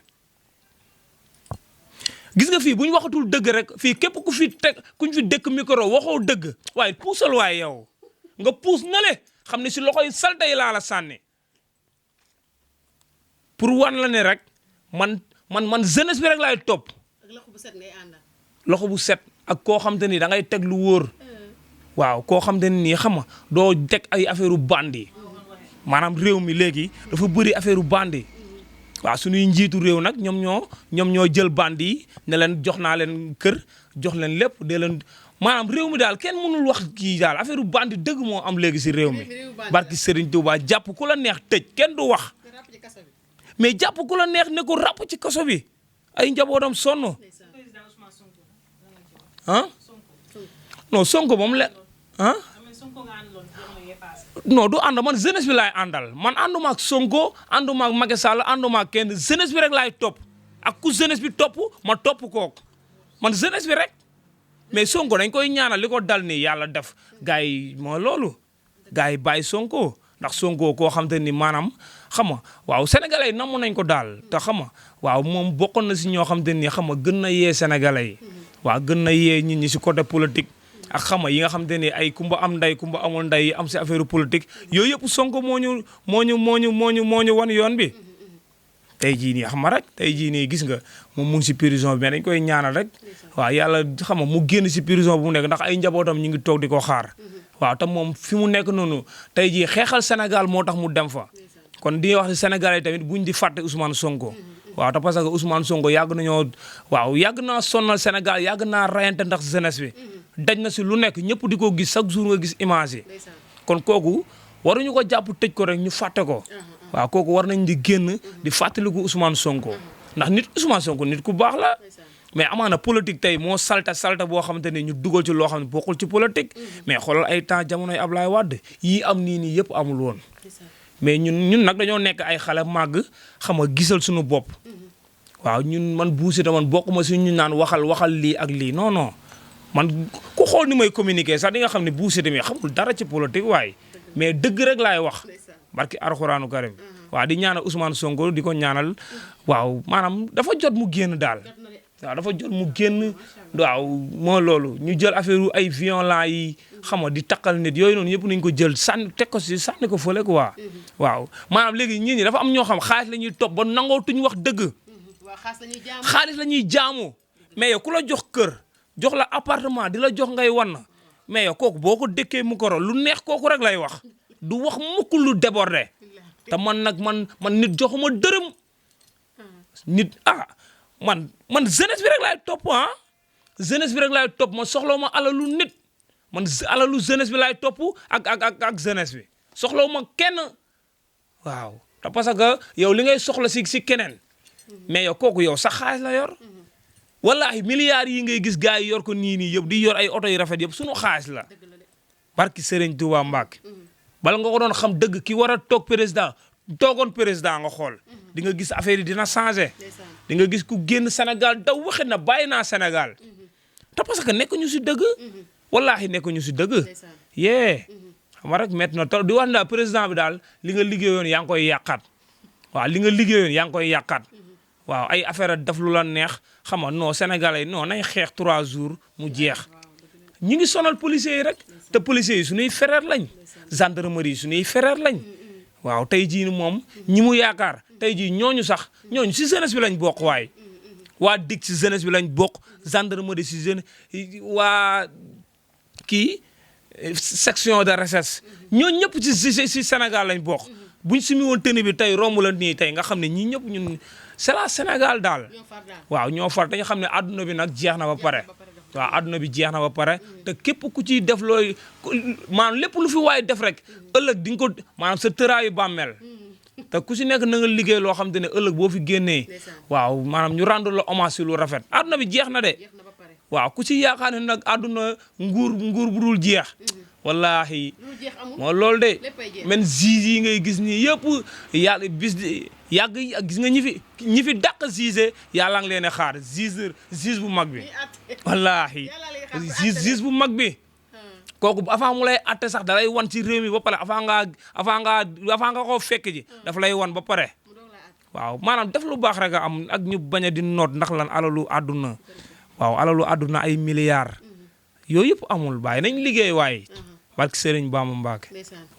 gis nga fii bu ñu waxatul dëgg rek fii képp ku fi kuñ fi dëkk micro waxoo dëgg waaye puusal waaye yow nga puus na le xam ne si loxo yi salte yi laa la sànni pour wan la ne rek man jeunesse bi rek laay topp. ak loxo bu set ngay àndal. loxo bu set ak koo xam te ni da ngay teg lu wóor waaw koo xam te ni xam nga doo teg ay affaire bandi maanaam réew mi léegi dafa bëri affaire bandi waaw suñuy njiitu réew nag ñoom ñoo jël bandi yi ne leen jox naa leen kër jox leen lépp de leen maanaam réew mi daal kenn mënul wax kii daal affaire bandi dëgg moo am léegi si réew mi barki Serigne Touba jàpp ku la neex tëj kenn du wax mais jàpp ku la neex ne ko ràpp ci kaso bi ay njabootam sonn ah non Sonko moom la ah non du ànd man jeunesse bi laay àndal man ànduma ak Sonko ànduma ak Macky Sall ànduma ak kenn jeunesse bi rek laay topp ak ku jeunesse bi topp ma topp kooku man jeunesse bi rek mais Sonko dañ koy ñaanal li ko dal nii yàlla def gars yi moo loolu gars yi bàyyi Sonko ndax Sonko koo xam te ni maanaam xam nga waaw sénégalais yi namm nañ ko daal te xam nga waaw moom bokkoon na si ñoo xam te ni xam nga gën na yee sénégalais yi waaw gën na yee nit ñi si côté politique ak xam nga yi nga xam te ni ay kumba am nday kumba amul nday am si affaire politique yooyu yëpp Sonko moo ñu wan yoon bi tey jii nii xam nga rek tey jii nii gis nga moom mu ngi si prison bi mais dañ koy ñaanal rek waaw yàlla xam nga mu génn si prison bu mu nekk ndax ay njabootam ñu ngi toog di ko xaar waaw te moom fi mu nekk noonu tey jii xeexal Sénégal moo tax mu dem fa kon di wax si Sénégalais tamit buñ di fàtte Ousmane Sonko waaw te parce que Ousmane Sonko yàgg naa sonnal Sénégal yàgg naa rayante ndax jeunesse bi daj na si lu nekk ñëpp di ko gis chaque jour nga gis image yi kon kooku waruñu ko jàpp tëj ko rek ñu fàtte ko waaw kooku war nañ di génn di fàttaliku Ousmane Sonko ndax nit Ousmane Sonko nit ku baax la mais amaana politique tey moo salte boo xamante ne ñu dugal ci loo xam ne bokkul ci politique mais xoolal ay temps jamonoy Ablaye Wade yii am nii yëpp amul woon mais ñun nag dañoo nekk ay xale màgg xam nga gisal suñu bopp waaw man Bou Siteu man bokkuma si ñu naan waxal lii ak lii non man ku xool ni may communiquer sax di nga xam ne Bou Siteu mi xamul dara ci politique waaye mais dëgg rek laay wax barki Alxuraanu Karim waaw di ñaanal Ousmane Sonko di ko ñaanal waaw maanaam dafa jot mu génn daal waaw dafa jot mu génn waaw moo loolu ñu jël affaire ay violents yi xam nga di takkal nit yooyu noonu yëpp nañ ko jël teg ko si sànni ko fële quoi waaw maanaam léegi ñii ñi dafa am ñoo xam xaalis la ñuy topp ba nangootuñ wax dëgg xaalis la ñuy jaamu mais yow ku la jox kër jox la appartement di la jox ngay wan mais yow kooku boo ko dëkkee mu ko lu neex kooku rek lay wax du wax mukk lu débordé te man nag man nit joxuma dërëm nit man jeunesse bi rek laay topp jeunesse bi rek laay topp ma soxlaw ma alalu nit man alalu jeunesse bi laay topp ak jeunesse bi soxlaw ma kenn waaw te parce que yow li ngay soxla si keneen mais yow kooku yow sa xaalis la yor wallahi milliards yi ngay gis gars yi yor ko nii yëpp di yor ay oto yu rafet yëpp sunu xaalis la barki Serigne Touba Mbacke bala nga ko doon xam dëgg ki war a toog président toogoon président nga xool di nga gis affaire yi dina changé di nga gis ku génn Sénégal daw waxi na bàyyi naa Sénégal te parce que nekk ñu si dëgg wallahi nekk ñu si dëgg yee xam nga rek métti na di wax daal président bi daal li nga liggéeyoon yaa ngi koy yàqaat waaw li nga liggéeyoon yaa ngi koy yàqaat waaw ay affaire def lu la neex xam nga non Sénégalais non nañ xeex 3 jours mu jeex ñu ngi sonal policiers yi rek te policiers yi suñuy frère lañ gendarmerie yi suñuy frère lañ waaw tey jii moom ñi mu yaakaar tey jii ñooñu si jeunesse bi lañ bokk waaye waa DIC si jeunesse bi lañ bokk gendarmerie si jeunesse waa kii section de recherche ñooñu ñëpp si Sénégal lañ bokk buñ sumi woon tenue bi tey romb la nii tey nga xam ne ñii ñëpp ñun c'est la Sénégal daal waaw ñoo far dañu xam ne adduna bi nag jeex na ba pare waaw àdduna bi jeex na ba pare te képp ku ciy def looy maanaam lépp lu fi waay def rek ëllëg di nga ko maanaam sa tëraayu bàmmeel te ku si nekk na nga liggéey loo xam te ne ëllëg boo fi génnee waaw maanaam ñu rendre la hommage si lu rafet àdduna bi jeex na de waaw ku si yaakaar ne nag àdduna nguur bu dul jeex wallaahi moo loolu de men juge yi ngay gis nii yëpp yàlla bis yàgg gis nga ñi fi dàq juge yàlla ngi leen a xaar juge bu mag bi wallaahi juge bu mag bi kooku avant mu lay atte sax da lay wan ci réew mi ba pare avant nga koo fekk ji dafa lay wan ba pare waaw maanaam def lu baax rek a am ak ñu bañ a di noot ndax lan alalu àdduna waaw alalu àdduna ay milliards yooyu yëpp amul bàyyi nañ liggéey waaye barke Serigne Bamba Mbacke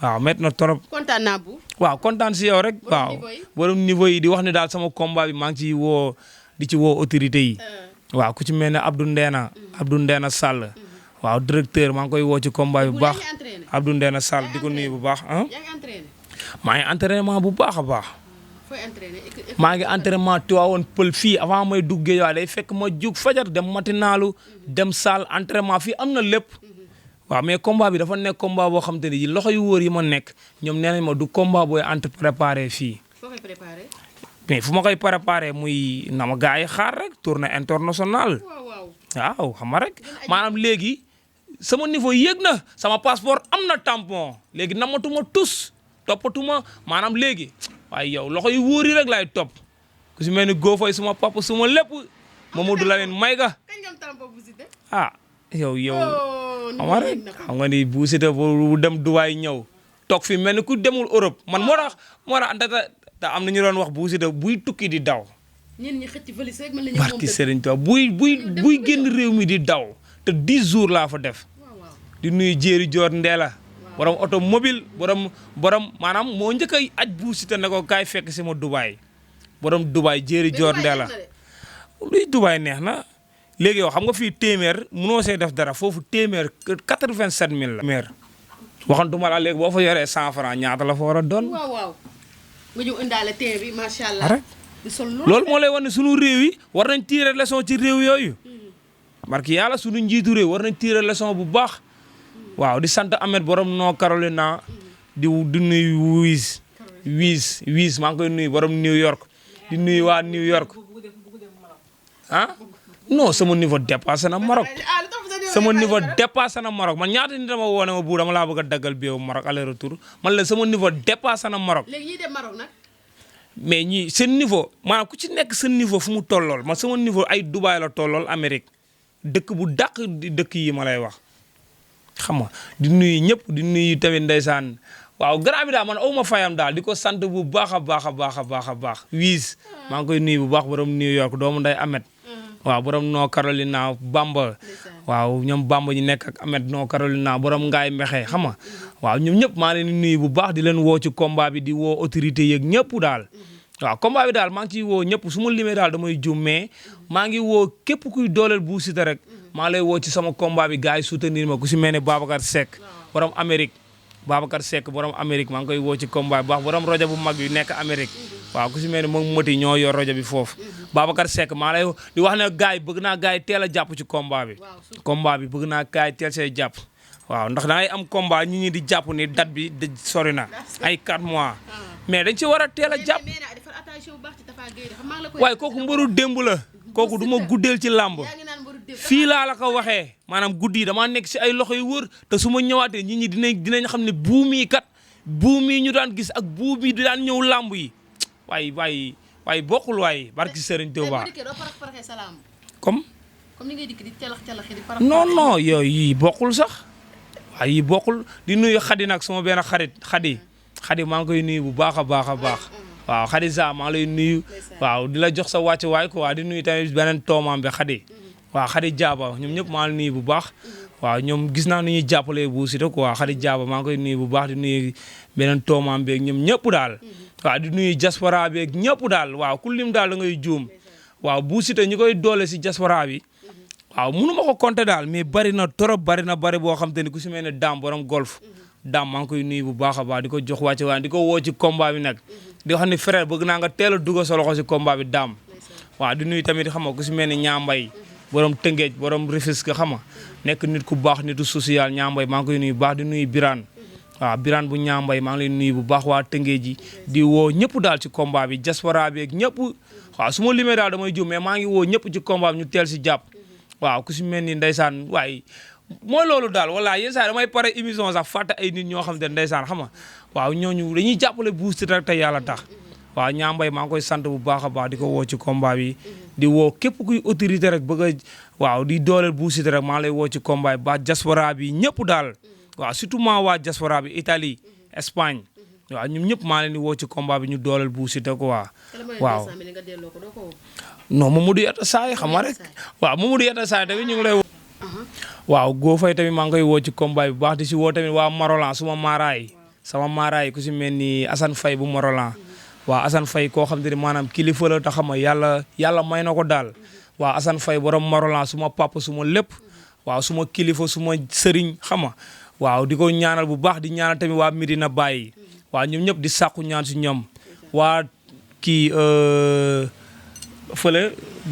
waaw métti na trop kontaan naa bu waaw kontaan si yow rek waaw borom niveau yi di wax ne daal sama combat bi maa ngi ciy woo di ci woo autorité yi waaw ku ci mel ne Abdou Ndeena Sall waaw directeur maa ngi koy woo ci combat bi bu baax Abdou Ndeena Sall di ko nuyu bu baax maa ngi entraînement bu baax a baax maa ngi entraînement Tivaouane Peulh fii avant may duggee waaye day fekk ma jug fajar dem matinalu dem salle entraînement fii am na lépp waaw mais combat bi dafa nekk combat boo xam te ne loxo yu wóor yi ma nekk ñoom nee nañ ma du combat booy préparé fii mais fu ma koy préparé muy na ma gars yi xaar rek tournée internationale waaw xam nga rek maanaam léegi sama niveau yéeg na sama passeport am na tampon léegi namatuma tus toppatuma maanaam léegi waaye yow loxo yu wóor yi rek laay topp ku si mel ni góofay suma papa suma lépp Mamadou Lamine Mayga ah yow xam nga rek xam nga ni Bou Siteu bu dem Dubaay ñëw toog fi mel ni ku demul Europe man moo tax te am na ñu doon wax Bou Siteu buy tukki di daw ñen ñi xëcc valise rek mën nañu barki Serigne Touba buy génn réew mi di daw te 10 jours laa fa def di nuyu jéeri joor Ndeela borom automobile borom maanaam moo njëkk a aj Bou Siteu ne ko kaay fekk si ma Dubaay borom Dubaay jéeri joor Ndeela luy Dubaay neex na léegi yow xam nga fii téeméer mënoo see def dara foofu téeméer 87000 la. téeméer waxantuma la léegi boo fa yoree 100 francs ñaata la fa war a doon. waaw nga ñëw indaale tee bi macha allah. loolu moo lay wan ne sunu réew yi war nañ tirer leçon ci réew yooyu. barki yàlla sunu njiitu réew war nañ tirer leçon bu baax. waaw di sant Ahmed borom noo Carolina di nuyu Wiis maa ngi koy nuyu borom New York di nuyu waa New York ah non sama niveau dépassé na Maroc sama niveau dépassé na Maroc man ñaata nit dama woone ma bu dama laa bëgg a daggal biyewu Maroc aller retour man la sama niveau dépassé na Maroc. léegi ñuy dem Maroc nag. mais ñii seen niveau maanaam ku ci nekk seen niveau fu mu tollool man sama niveau ay Dubaï la tollool Amérique dëkk bu dàq di dëkk yi ma lay wax xam nga di nuyu ñëpp di nuyu tamit ndeysaan waaw grand bi daal man aw ma fayam daal di ko sant bu baax a baax Wiis maa ngi koy nuyu bu baax borom New York doomu nday Ahmed waaw borom noo Carolina Bamba waaw ñoom Bamba ñu nekk ak Ahmed noo Carolina borom ngaay mbexe xam nga waaw ñoom ñëpp maa leen di nuyu bu baax di leen woo ci combat bi di woo autorité yeeg ñëpp daal waaw combat bi daal maa ngi ciy woo ñëpp su ma limee daal damay jum mais maa ngi woo képp kuy dooleel Bou Siteu rek maa lay woo ci sama combat bi gars yi soutenir ma ku si mel ne Babacar Seck borom Amérique maa ngi koy woo ci combat bi baax borom rajo bu mag bi nekk Amérique waaw ku si mel ne moom moti ñoo yor rajo bi foofu Babacar Seck maa lay di wax ne gars yi bëgg naa gars yi teel a jàpp ci combat bi bëgg naa gars yi teel see jàpp waaw ndax dangay am combat ñi di jàpp ni date bi sori na ay 4 mois mais dañ ci war a teel a jàpp waaye kooku mbëru démb la kooku du ma guddeel ci làmb fii laa la ko waxee maanaam guddi yi damaa nekk si ay loxo yu wër te su ma ñëwaatee nit ñi dinañ xam ne buum yi ñu daan gis ak buum yi di daan ñëw làmb yi waaye bokkul waaye barki Serigne Touba comme non yooyu yi bokkul sax waaye yi bokkul di nuyu xadi nag sama benn xarit xadi maa ngi koy nuyu bu baax a baax waaw xadi sa maa lay nuyu waaw di la jox sa wàcc waay quoi di nuyu tamit beneen toomam bi xadi waaw xadi jaaba ñoom ñëpp maa la nuyu bu baax waaw ñoom gis naa nu ñuy jàppalee Bou Siteu quoi xadi jaaba maa ngi koy nuyu bu baax di nuyu beneen toomam beeg ñoom ñëpp daal waaw di nuyu diaspora beeg ñëpp daal waaw ku lim daal da ngay juum waaw Bou Siteu ñi koy doole si diaspora bi waaw mënu ma ko compter daal mais bari na trop bari boo xam te ni ku si mel ne daam borom golf daam maa ngi koy nuyu bu baax a baax di ko jox wàcce waaye di ko woo ci combat bi nag di xam ne frère bëgg naa nga teel a dugal sa loxo si combat bi daam waaw di nuyu tamit xam nga ku si mel ne ñaambay borom Tëngéej borom Rufisque xam nga nekk nit ku baax nitu social ñaambay maa ngi koy nuyu bu baax di nuyu Birane waaw Birane bu ñaambay maa ngi lay nuyu bu baax waa Tëngéej ji di woo ñëpp daal ci combat bi diaspora bi ak ñëpp waaw su ma limee daal damay juum mais maa ngi woo ñëpp ci combat bi ñu teel si jàpp waaw ku si mel ni ndeysaan waaye mooy loolu daal wala yenn saa damay pare émission sax fàtte ay nit ñoo xam te ndeysaan xam nga waaw ñooñu dañuy jàppale Bou Siteu rek te yàlla tax waaw ñaambay maa ngi koy sant bu baax a baax di ko woo ci combat bi di woo képp kuy autorité rek bëgg a waaw di dooleel Bou Siteu rek maa lay woo ci combat bi ba diaspora bi ñëpp daal waaw surtout maa waa diaspora bi Italie Espagne waaw ñun ñëpp maa leen di woo ci combat bi ñu dooleel Bou Siteu quoi waaw non Mamadou Yatta Saay xam nga rek waaw Mamadou Yatta Saay tamit ñu ngi lay woo waaw Go Faye tamit maa ngi koy woo ci combat bi bu baax di si woo tamit waa Marolan sama maaraay ku si mel ni Assane Faye bu Marolan waaw Assane Faye koo xam te ne maanaam kilifa la te xam nga yàlla may na ko daal waaw Assane Faye borom Marolan suma papa suma lépp waaw suma kilifa suma sëriñ xam nga waaw di ko ñaanal bu baax di ñaanal tamit waa Medina Baye waaw ñoom ñëpp di sàkku ñaan si ñoom waa kii fële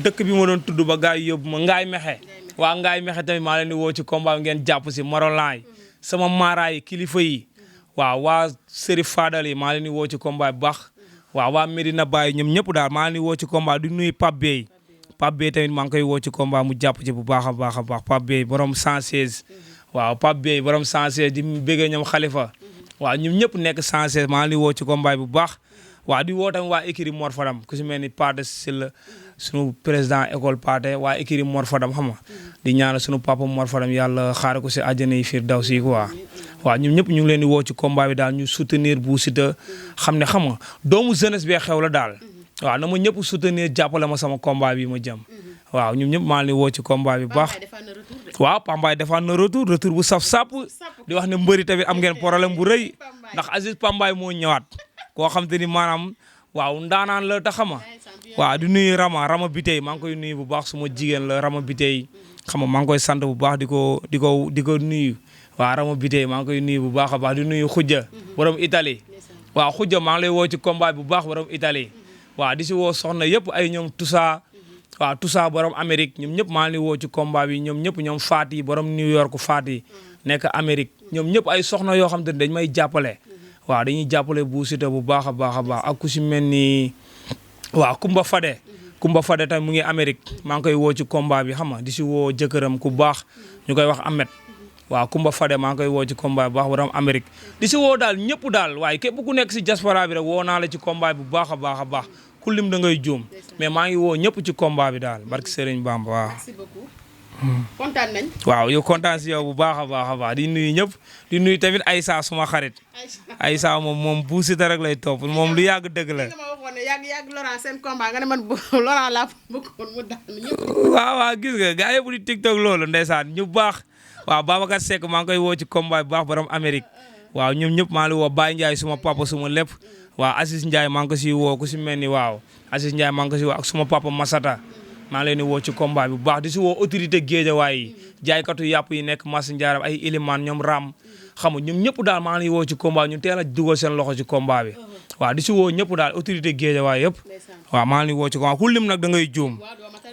dëkk bi ma doon tudd ba gars yi yóbbu ma Ngaay Mexe waa Ngaay Mexe tamit maa leen di woo ci combat ngeen jàpp si Marolan yi sama maaraay kilifa yi waaw waa Serif Fadal yi maa leen di woo ci combat bu baax waaw waa Medina Baye ñoom ñëpp daal maa leen di woo ci combat di nuyu Pape Bey tamit maa ngi koy woo ci combat mu jàpp ci bu baax a baax a baax Pape Bey borom 116 waaw Pape Bey borom 116 di bëggee ñoom Khalifa waaw ñoom ñëpp nekk 116 maa leen di woo ci combat bu baax waaw di woo tamit waa écurie Mor Fadam ku si mel ni Pate Sylla sunu président école Pate waa écurie Mor Fadam xam nga di ñaanal sunu papa Mor Fadam yàlla xaare ko si àjjana yi firdawsi quoi waaw ñoom ñëpp ñu ngi leen di woo ci combat bi daal ñu soutenir Bou Siteu xam ne xam nga doomu jeunesse bee xew la daal waaw na ma ñëpp soutenir jàppale ma sama combat bi ma jëm waaw ñoom ñëpp maa ngi leen di woo ci combat bi bu baax waaw Pambaay defaan na retour bu saf-sàpp di wax ne mbëri tamit am ngeen problème bu rëy ndax Aziz Pambaay moo ñëwaat koo xam te ni maanaam waaw ndaanaan la ta xama waaw di nuyu Rama Bitey maa ngi koy nuyu bu baax suma jigéen la Rama Bitey xam nga maa ngi koy sant bu baax di ko nuyu waaw Rama Bitey maa ngi koy nuyu bu baax a baax di nuyu Khoudia borom Italie waaw Khoudia maa ngi lay woo ci combat bu baax borom Italie waaw di si woo soxna yëpp ay ñoom Tousa borom Amérique ñoom ñëpp maa ngi lay woo ci combat bi ñoom ñëpp ñoom Fati borom New York Fati nekk Amérique ñoom ñëpp ay soxna yoo xam te ne dañ may jàppale waaw dañuy jàppale Bou Siteu bu baax a baax a baax ak ku si mel ni waaw Kumba Fade tamit mu ngi Amérique maa ngi koy woo ci combat bi xam nga di si woo jëkkëram ku baax ñu koy wax Ahmed waaw Kumba Fade maa ngi koy woo ci combat bu baax borom Amérique di si woo daal ñëpp daal waaye képp ku nekk si diaspora bi rek woo naa la ci combat bu baax a baax a baax ku lim da ngay juum mais maa ngi woo ñëpp ci combat bi daal barki Serigne Bamba waaw. merci beaucoup. kontaan nañ. waaw yow kontaan si yow bu baax a baax a baax di nuyu ñëpp di nuyu tamit Aïssa suma xarit. Aïssa moom Bou Siteu rek lay topp moom lu yàgg dëgg la. nga ma waxoon ne yàgg Laurent seen combat nga ne man Laurent laa bëggoon mu daan ñëpp. waaw gis nga gars yëpp di TikTok loolu ndeysaan ñu baax waaw Babacar Seck maa ngi koy woo ci combat bu baax borom Amérique waaw ñoom ñëpp maa ngi woo Baye Ndiaye suma papa suma lépp waaw Assis Ndiaye maa ngi ko siy woo ku si mel ni waaw Assis Ndiaye maa ngi ko siy woo ak suma papa Masata maa ngi leen di woo ci combat bi bu baax di si woo autorité Guédiawaye yi jaaykatu yàpp yi nekk Massa Ndiarab ay Iliman ñoom Ram xam nga ñoom ñëpp daal maa ngi woo ci combat ñu teel a dugal seen loxo ci combat bi waaw di si woo ñëpp daal autorité Guédiawaye yëpp waaw maa ngi woo ci combat ku lim nag da ngay juum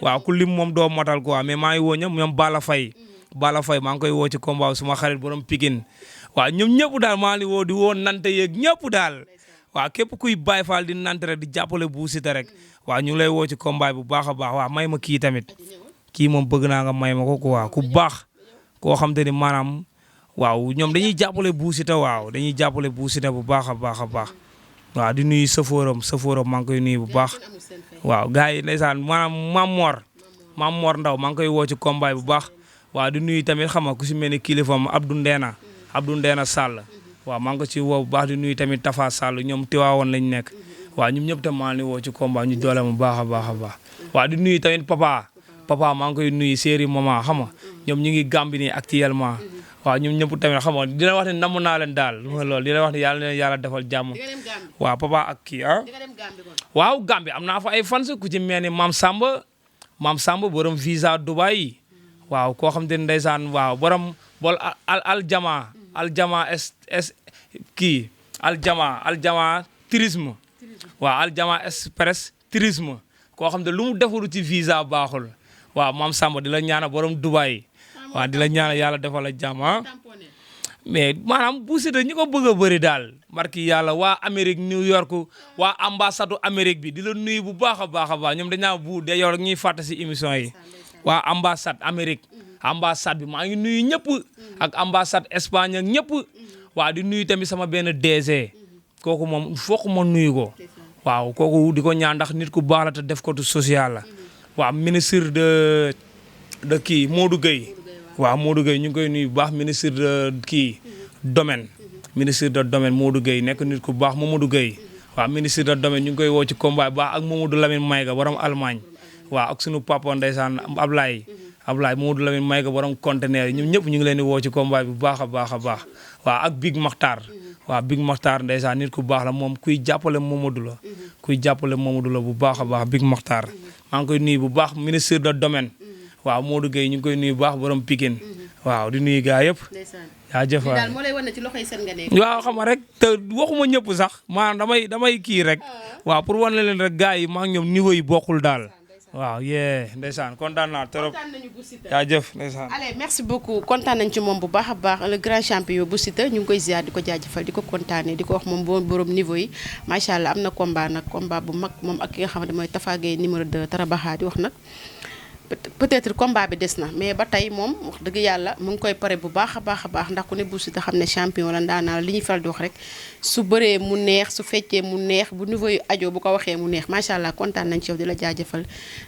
waaw ku lim moom doo motal quoi mais maa ngi woo ñëpp ñoom Bala Faye maa ngi koy woo ci combat bi suma xarit borom Pikine waaw ñoom ñëpp daal maa ngi woo di woo nante yeeg ñëpp daal waaw képp kuy Baye Fall di nante rek di jàppale Bou Siteu rek waaw ñu ngi lay woo ci combat bu baax a baax waaw may ma kii tamit kii moom bëgg naa nga may ma ko quoi ku baax koo xam te ni maanaam waaw ñoom dañuy jàppale Bou Siteu waaw dañuy jàppale Bou Siteu bu baax a baax a baax waaw di nuyu safooram maa ngi koy nuyu bu baax waaw gars yi ndeysaan maanaam Mam Mor Ndaw maa ngi koy woo ci combat bu baax waaw di nuyu tamit xam nga ku si mel ni kilifam Abdou Ndeena Sall waaw maa ngi ko ci woo bu baax di nuyu tamit Tafa Sall ñoom Tiwaawoon lañ nekk waaw ñoom ñëpp tam maa ngi woo ci combat ñu doole mu baax a baax a baax waaw di nuyu tamit papa maa ngi koy nuyu séeri maman xam nga ñoom ñu ngi Gambie nii actuellement waaw ñoom ñëpp tamit xam nga dina wax ne namm naa leen daal loolu dina wax ne yàlla na leen yàlla defal jàmm waaw papa ak kii waaw Gambie am naa fa ay fans ku ci mel ni Maam Samba borom visa Dubai waaw koo xam te ne ndeysaan waaw borom bol aljama tourisme waaw aljama express tourisme koo xam ne lu mu defaru ci visa baaxul waaw maam Samba di la ñaanal borom Dubaay waaw di la ñaanal yàlla defal la jàmm mais maanaam Bou Siteu ñi ko bëgg a bëri daal barki yàlla waa Amérique New York waa ambassade Amérique bi di la nuyu bu baax a baax ñoom dañaa bu de yow rek ñuy fàtte si émission yi waa ambassade Amérique ambassade bi maa ngi nuyu ñëpp ak ambassade Espagne ak ñëpp waaw di nuyu tamit sama benn DG kooku moom fokk ma nuyu ko waaw kooku di ko ñaan ndax nit ku baax la te def ko tu social la waaw ministre de kii Modou Gueye waaw Modou Gueye ñu ngi koy nuyu bu baax ministre de kii domaine ministre de domaine Modou Gueye nekk nit ku baax Mamadou Gueye waaw ministre de domaine ñu ngi koy woo ci combat bu baax ak Mamadou Lamine Mayga borom Allemagne waaw ak sunu papa ndeysaan Ablaye Mamadou Lamine Mayga borom conteneur yi ñoom ñëpp ñu ngi leen di woo ci combat bu baax a baax waaw ak Big Makhtar waaw Big Makhtar ndeysaan nit ku baax la moom kuy jàppale Mamadou la bu baax a baax Big Makhtar maa ngi koy nuyu bu baax ministre de domaine waaw Modou Gueye ñu ngi koy nuyu bu baax borom Pikine waaw di nuyu gaa yëpp. jaajëf waay daal moo lay wan ci loxoy seen nga nekk. waaw xam nga rek te waxuma ñëpp sax maanaam damay kii rek waaw pour wan leen rek gaa yi maa ngi ñoom niveau yi bokkul daal waaw yee ndeysaan kontaan naa trop jaajëf ndeysaan. allez merci beaucoup kontaan nañ ci moom bu baax a baax le grand champion Bou Siteu ñu ngi koy ziar di ko jaajëfal di ko kontaanee di ko wax moom borom niveau yi macha allah am na combat bu mag moom ak ki nga xamante mooy Tafa Gueye numéro 2 Tarabaxa di wax nag. peut-être combat bi des na mais ba tey moom wax dëgg yàlla mu ngi koy pare bu baax a baax ndax ku ne Bou Siteu xam ne champion la ndaanaa li ñuy faral di wax rek su bëree mu neex su feccee mu neex bu niveau yu ajo bu ko waxee mu neex macha allah kontaan nañ ci yow di la jaajëfal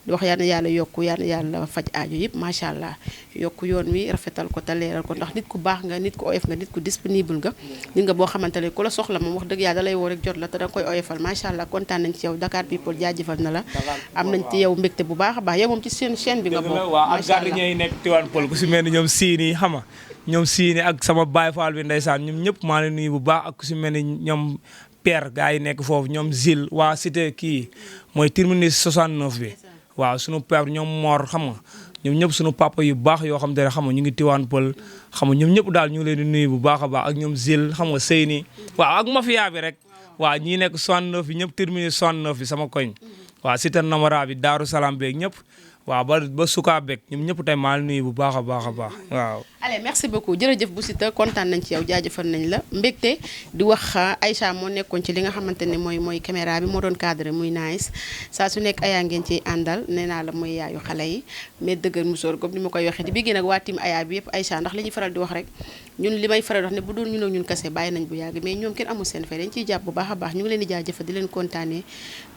di wax yal na yàlla yokku yal na yàlla faj aajo yëpp macha allah yokku yoon wi rafetal ko te leeral ko ndax nit ku baax nga nit ku oyof nga nit ku disponible nga nit nga boo xamante ne ku la soxla moom wax dëgg yàlla da lay woo rek jot la te da nga koy oyofal macha allah kontaan nañ ci yow Dakar People jaajëfal na la am nañ ci yow mbégte bu baax a baax yow moom ci seen chaîne bi nga bokk ak gardien yi nekk Tivaouane Peulh ku si mel ni ñoom Siini xam nga ñoom Siini ak sama Baye Fall bi ndeysaan ñoom ñëpp maa leen nuyu bu baax ak ku si mel ni ñoom Père gars yi nekk foofu ñoom Zil waa cité kii mooy terminus 69 bi waaw sunu père ñoom Mor xam nga ñoom ñëpp sunu papa yu baax yoo xam te ne xam nga ñu ngi Tivaouane Peulh xam nga ñoom ñëpp daal ñu ngi leen di nuyu bu baax a baax ak ñoom Zil xam nga Seyni waaw ak mafia bi rek waaw ñii nekk 69 bi ñëpp terminus 69 bi sama koñ waaw cité Namara bi Daaru Salaam beeg ñëpp waaw ba sukaa beeg ñoom ñëpp tey maa ngi nuyu bu baax a baax waaw. allez merci beaucoup jërëjëf Bou Siteu kontaan nañ ci yow jaajëfal nañ la mbégte di wax Aïcha moo nekkoon ci li nga xamante ne mooy caméra bi moo doon cadré muy nice saa su nekk ayaa ngeen ciy àndal nee naa la mooy yaayu xale yi mais dëgër musóor comme ni ma koy waxee di bëgg nag waa team ayaa bi yëpp Aïcha ndax li ñuy faral di wax rek ñun li may faral di wax ne bu doon ñun ak ñun kese bàyyi nañ bu yàgg mais ñoom kenn amul seen fay dañ ciy jàpp bu baax a baax ñu ngi leen di jaajëfal di leen kontaanee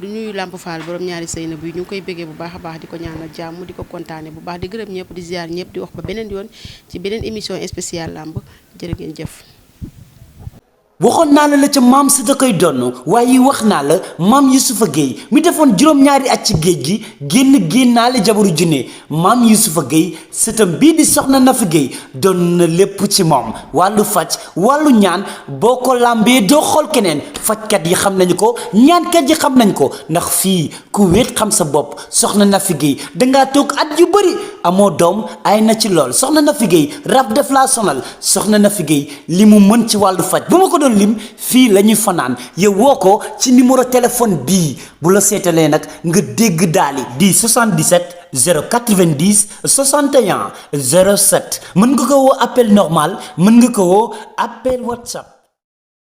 du ñuy Lamp Fall borom ñaari sëy na bi ñu ngi koy bëggee bu baax a baax di ko ñaanal jàmm di ko kontaane bu baax di gërëm ñëpp di ziar ñëpp di wax ba beneen yoon ci beneen émission spéciale lamb jërë ngeen jëf. waxoon naa la ca maam si da koy donn waaye wax naa la maam Youssoufa Gueye mi defoon juróom-ñaari at ci géej gi génnaale jabaru junne maam Youssoufa Gueye sëtam bii di soxna Nafi Gueye doon na lépp ci moom wàllu faj wàllu ñaan boo ko làmbee doo xool keneen fajkat yi xam nañu ko ñaankat yi xam nañ ko ndax fii ku wéet xam sa bopp soxna Nafi Gueye dangaa toog at yu bëri amoo doom ay na ci lool soxna Nafi Gueye rab def laa sonal soxna Nafi Gueye li mu mën ci wàllu faj bu ma ko doon lim fii la ñuy fanaan yow woo ko ci numéro téléphone bii bu la seetalee nag nga dégg daali di 77 090 61 07 mën nga ko woo appel normal mën nga ko woo appel WhatsApp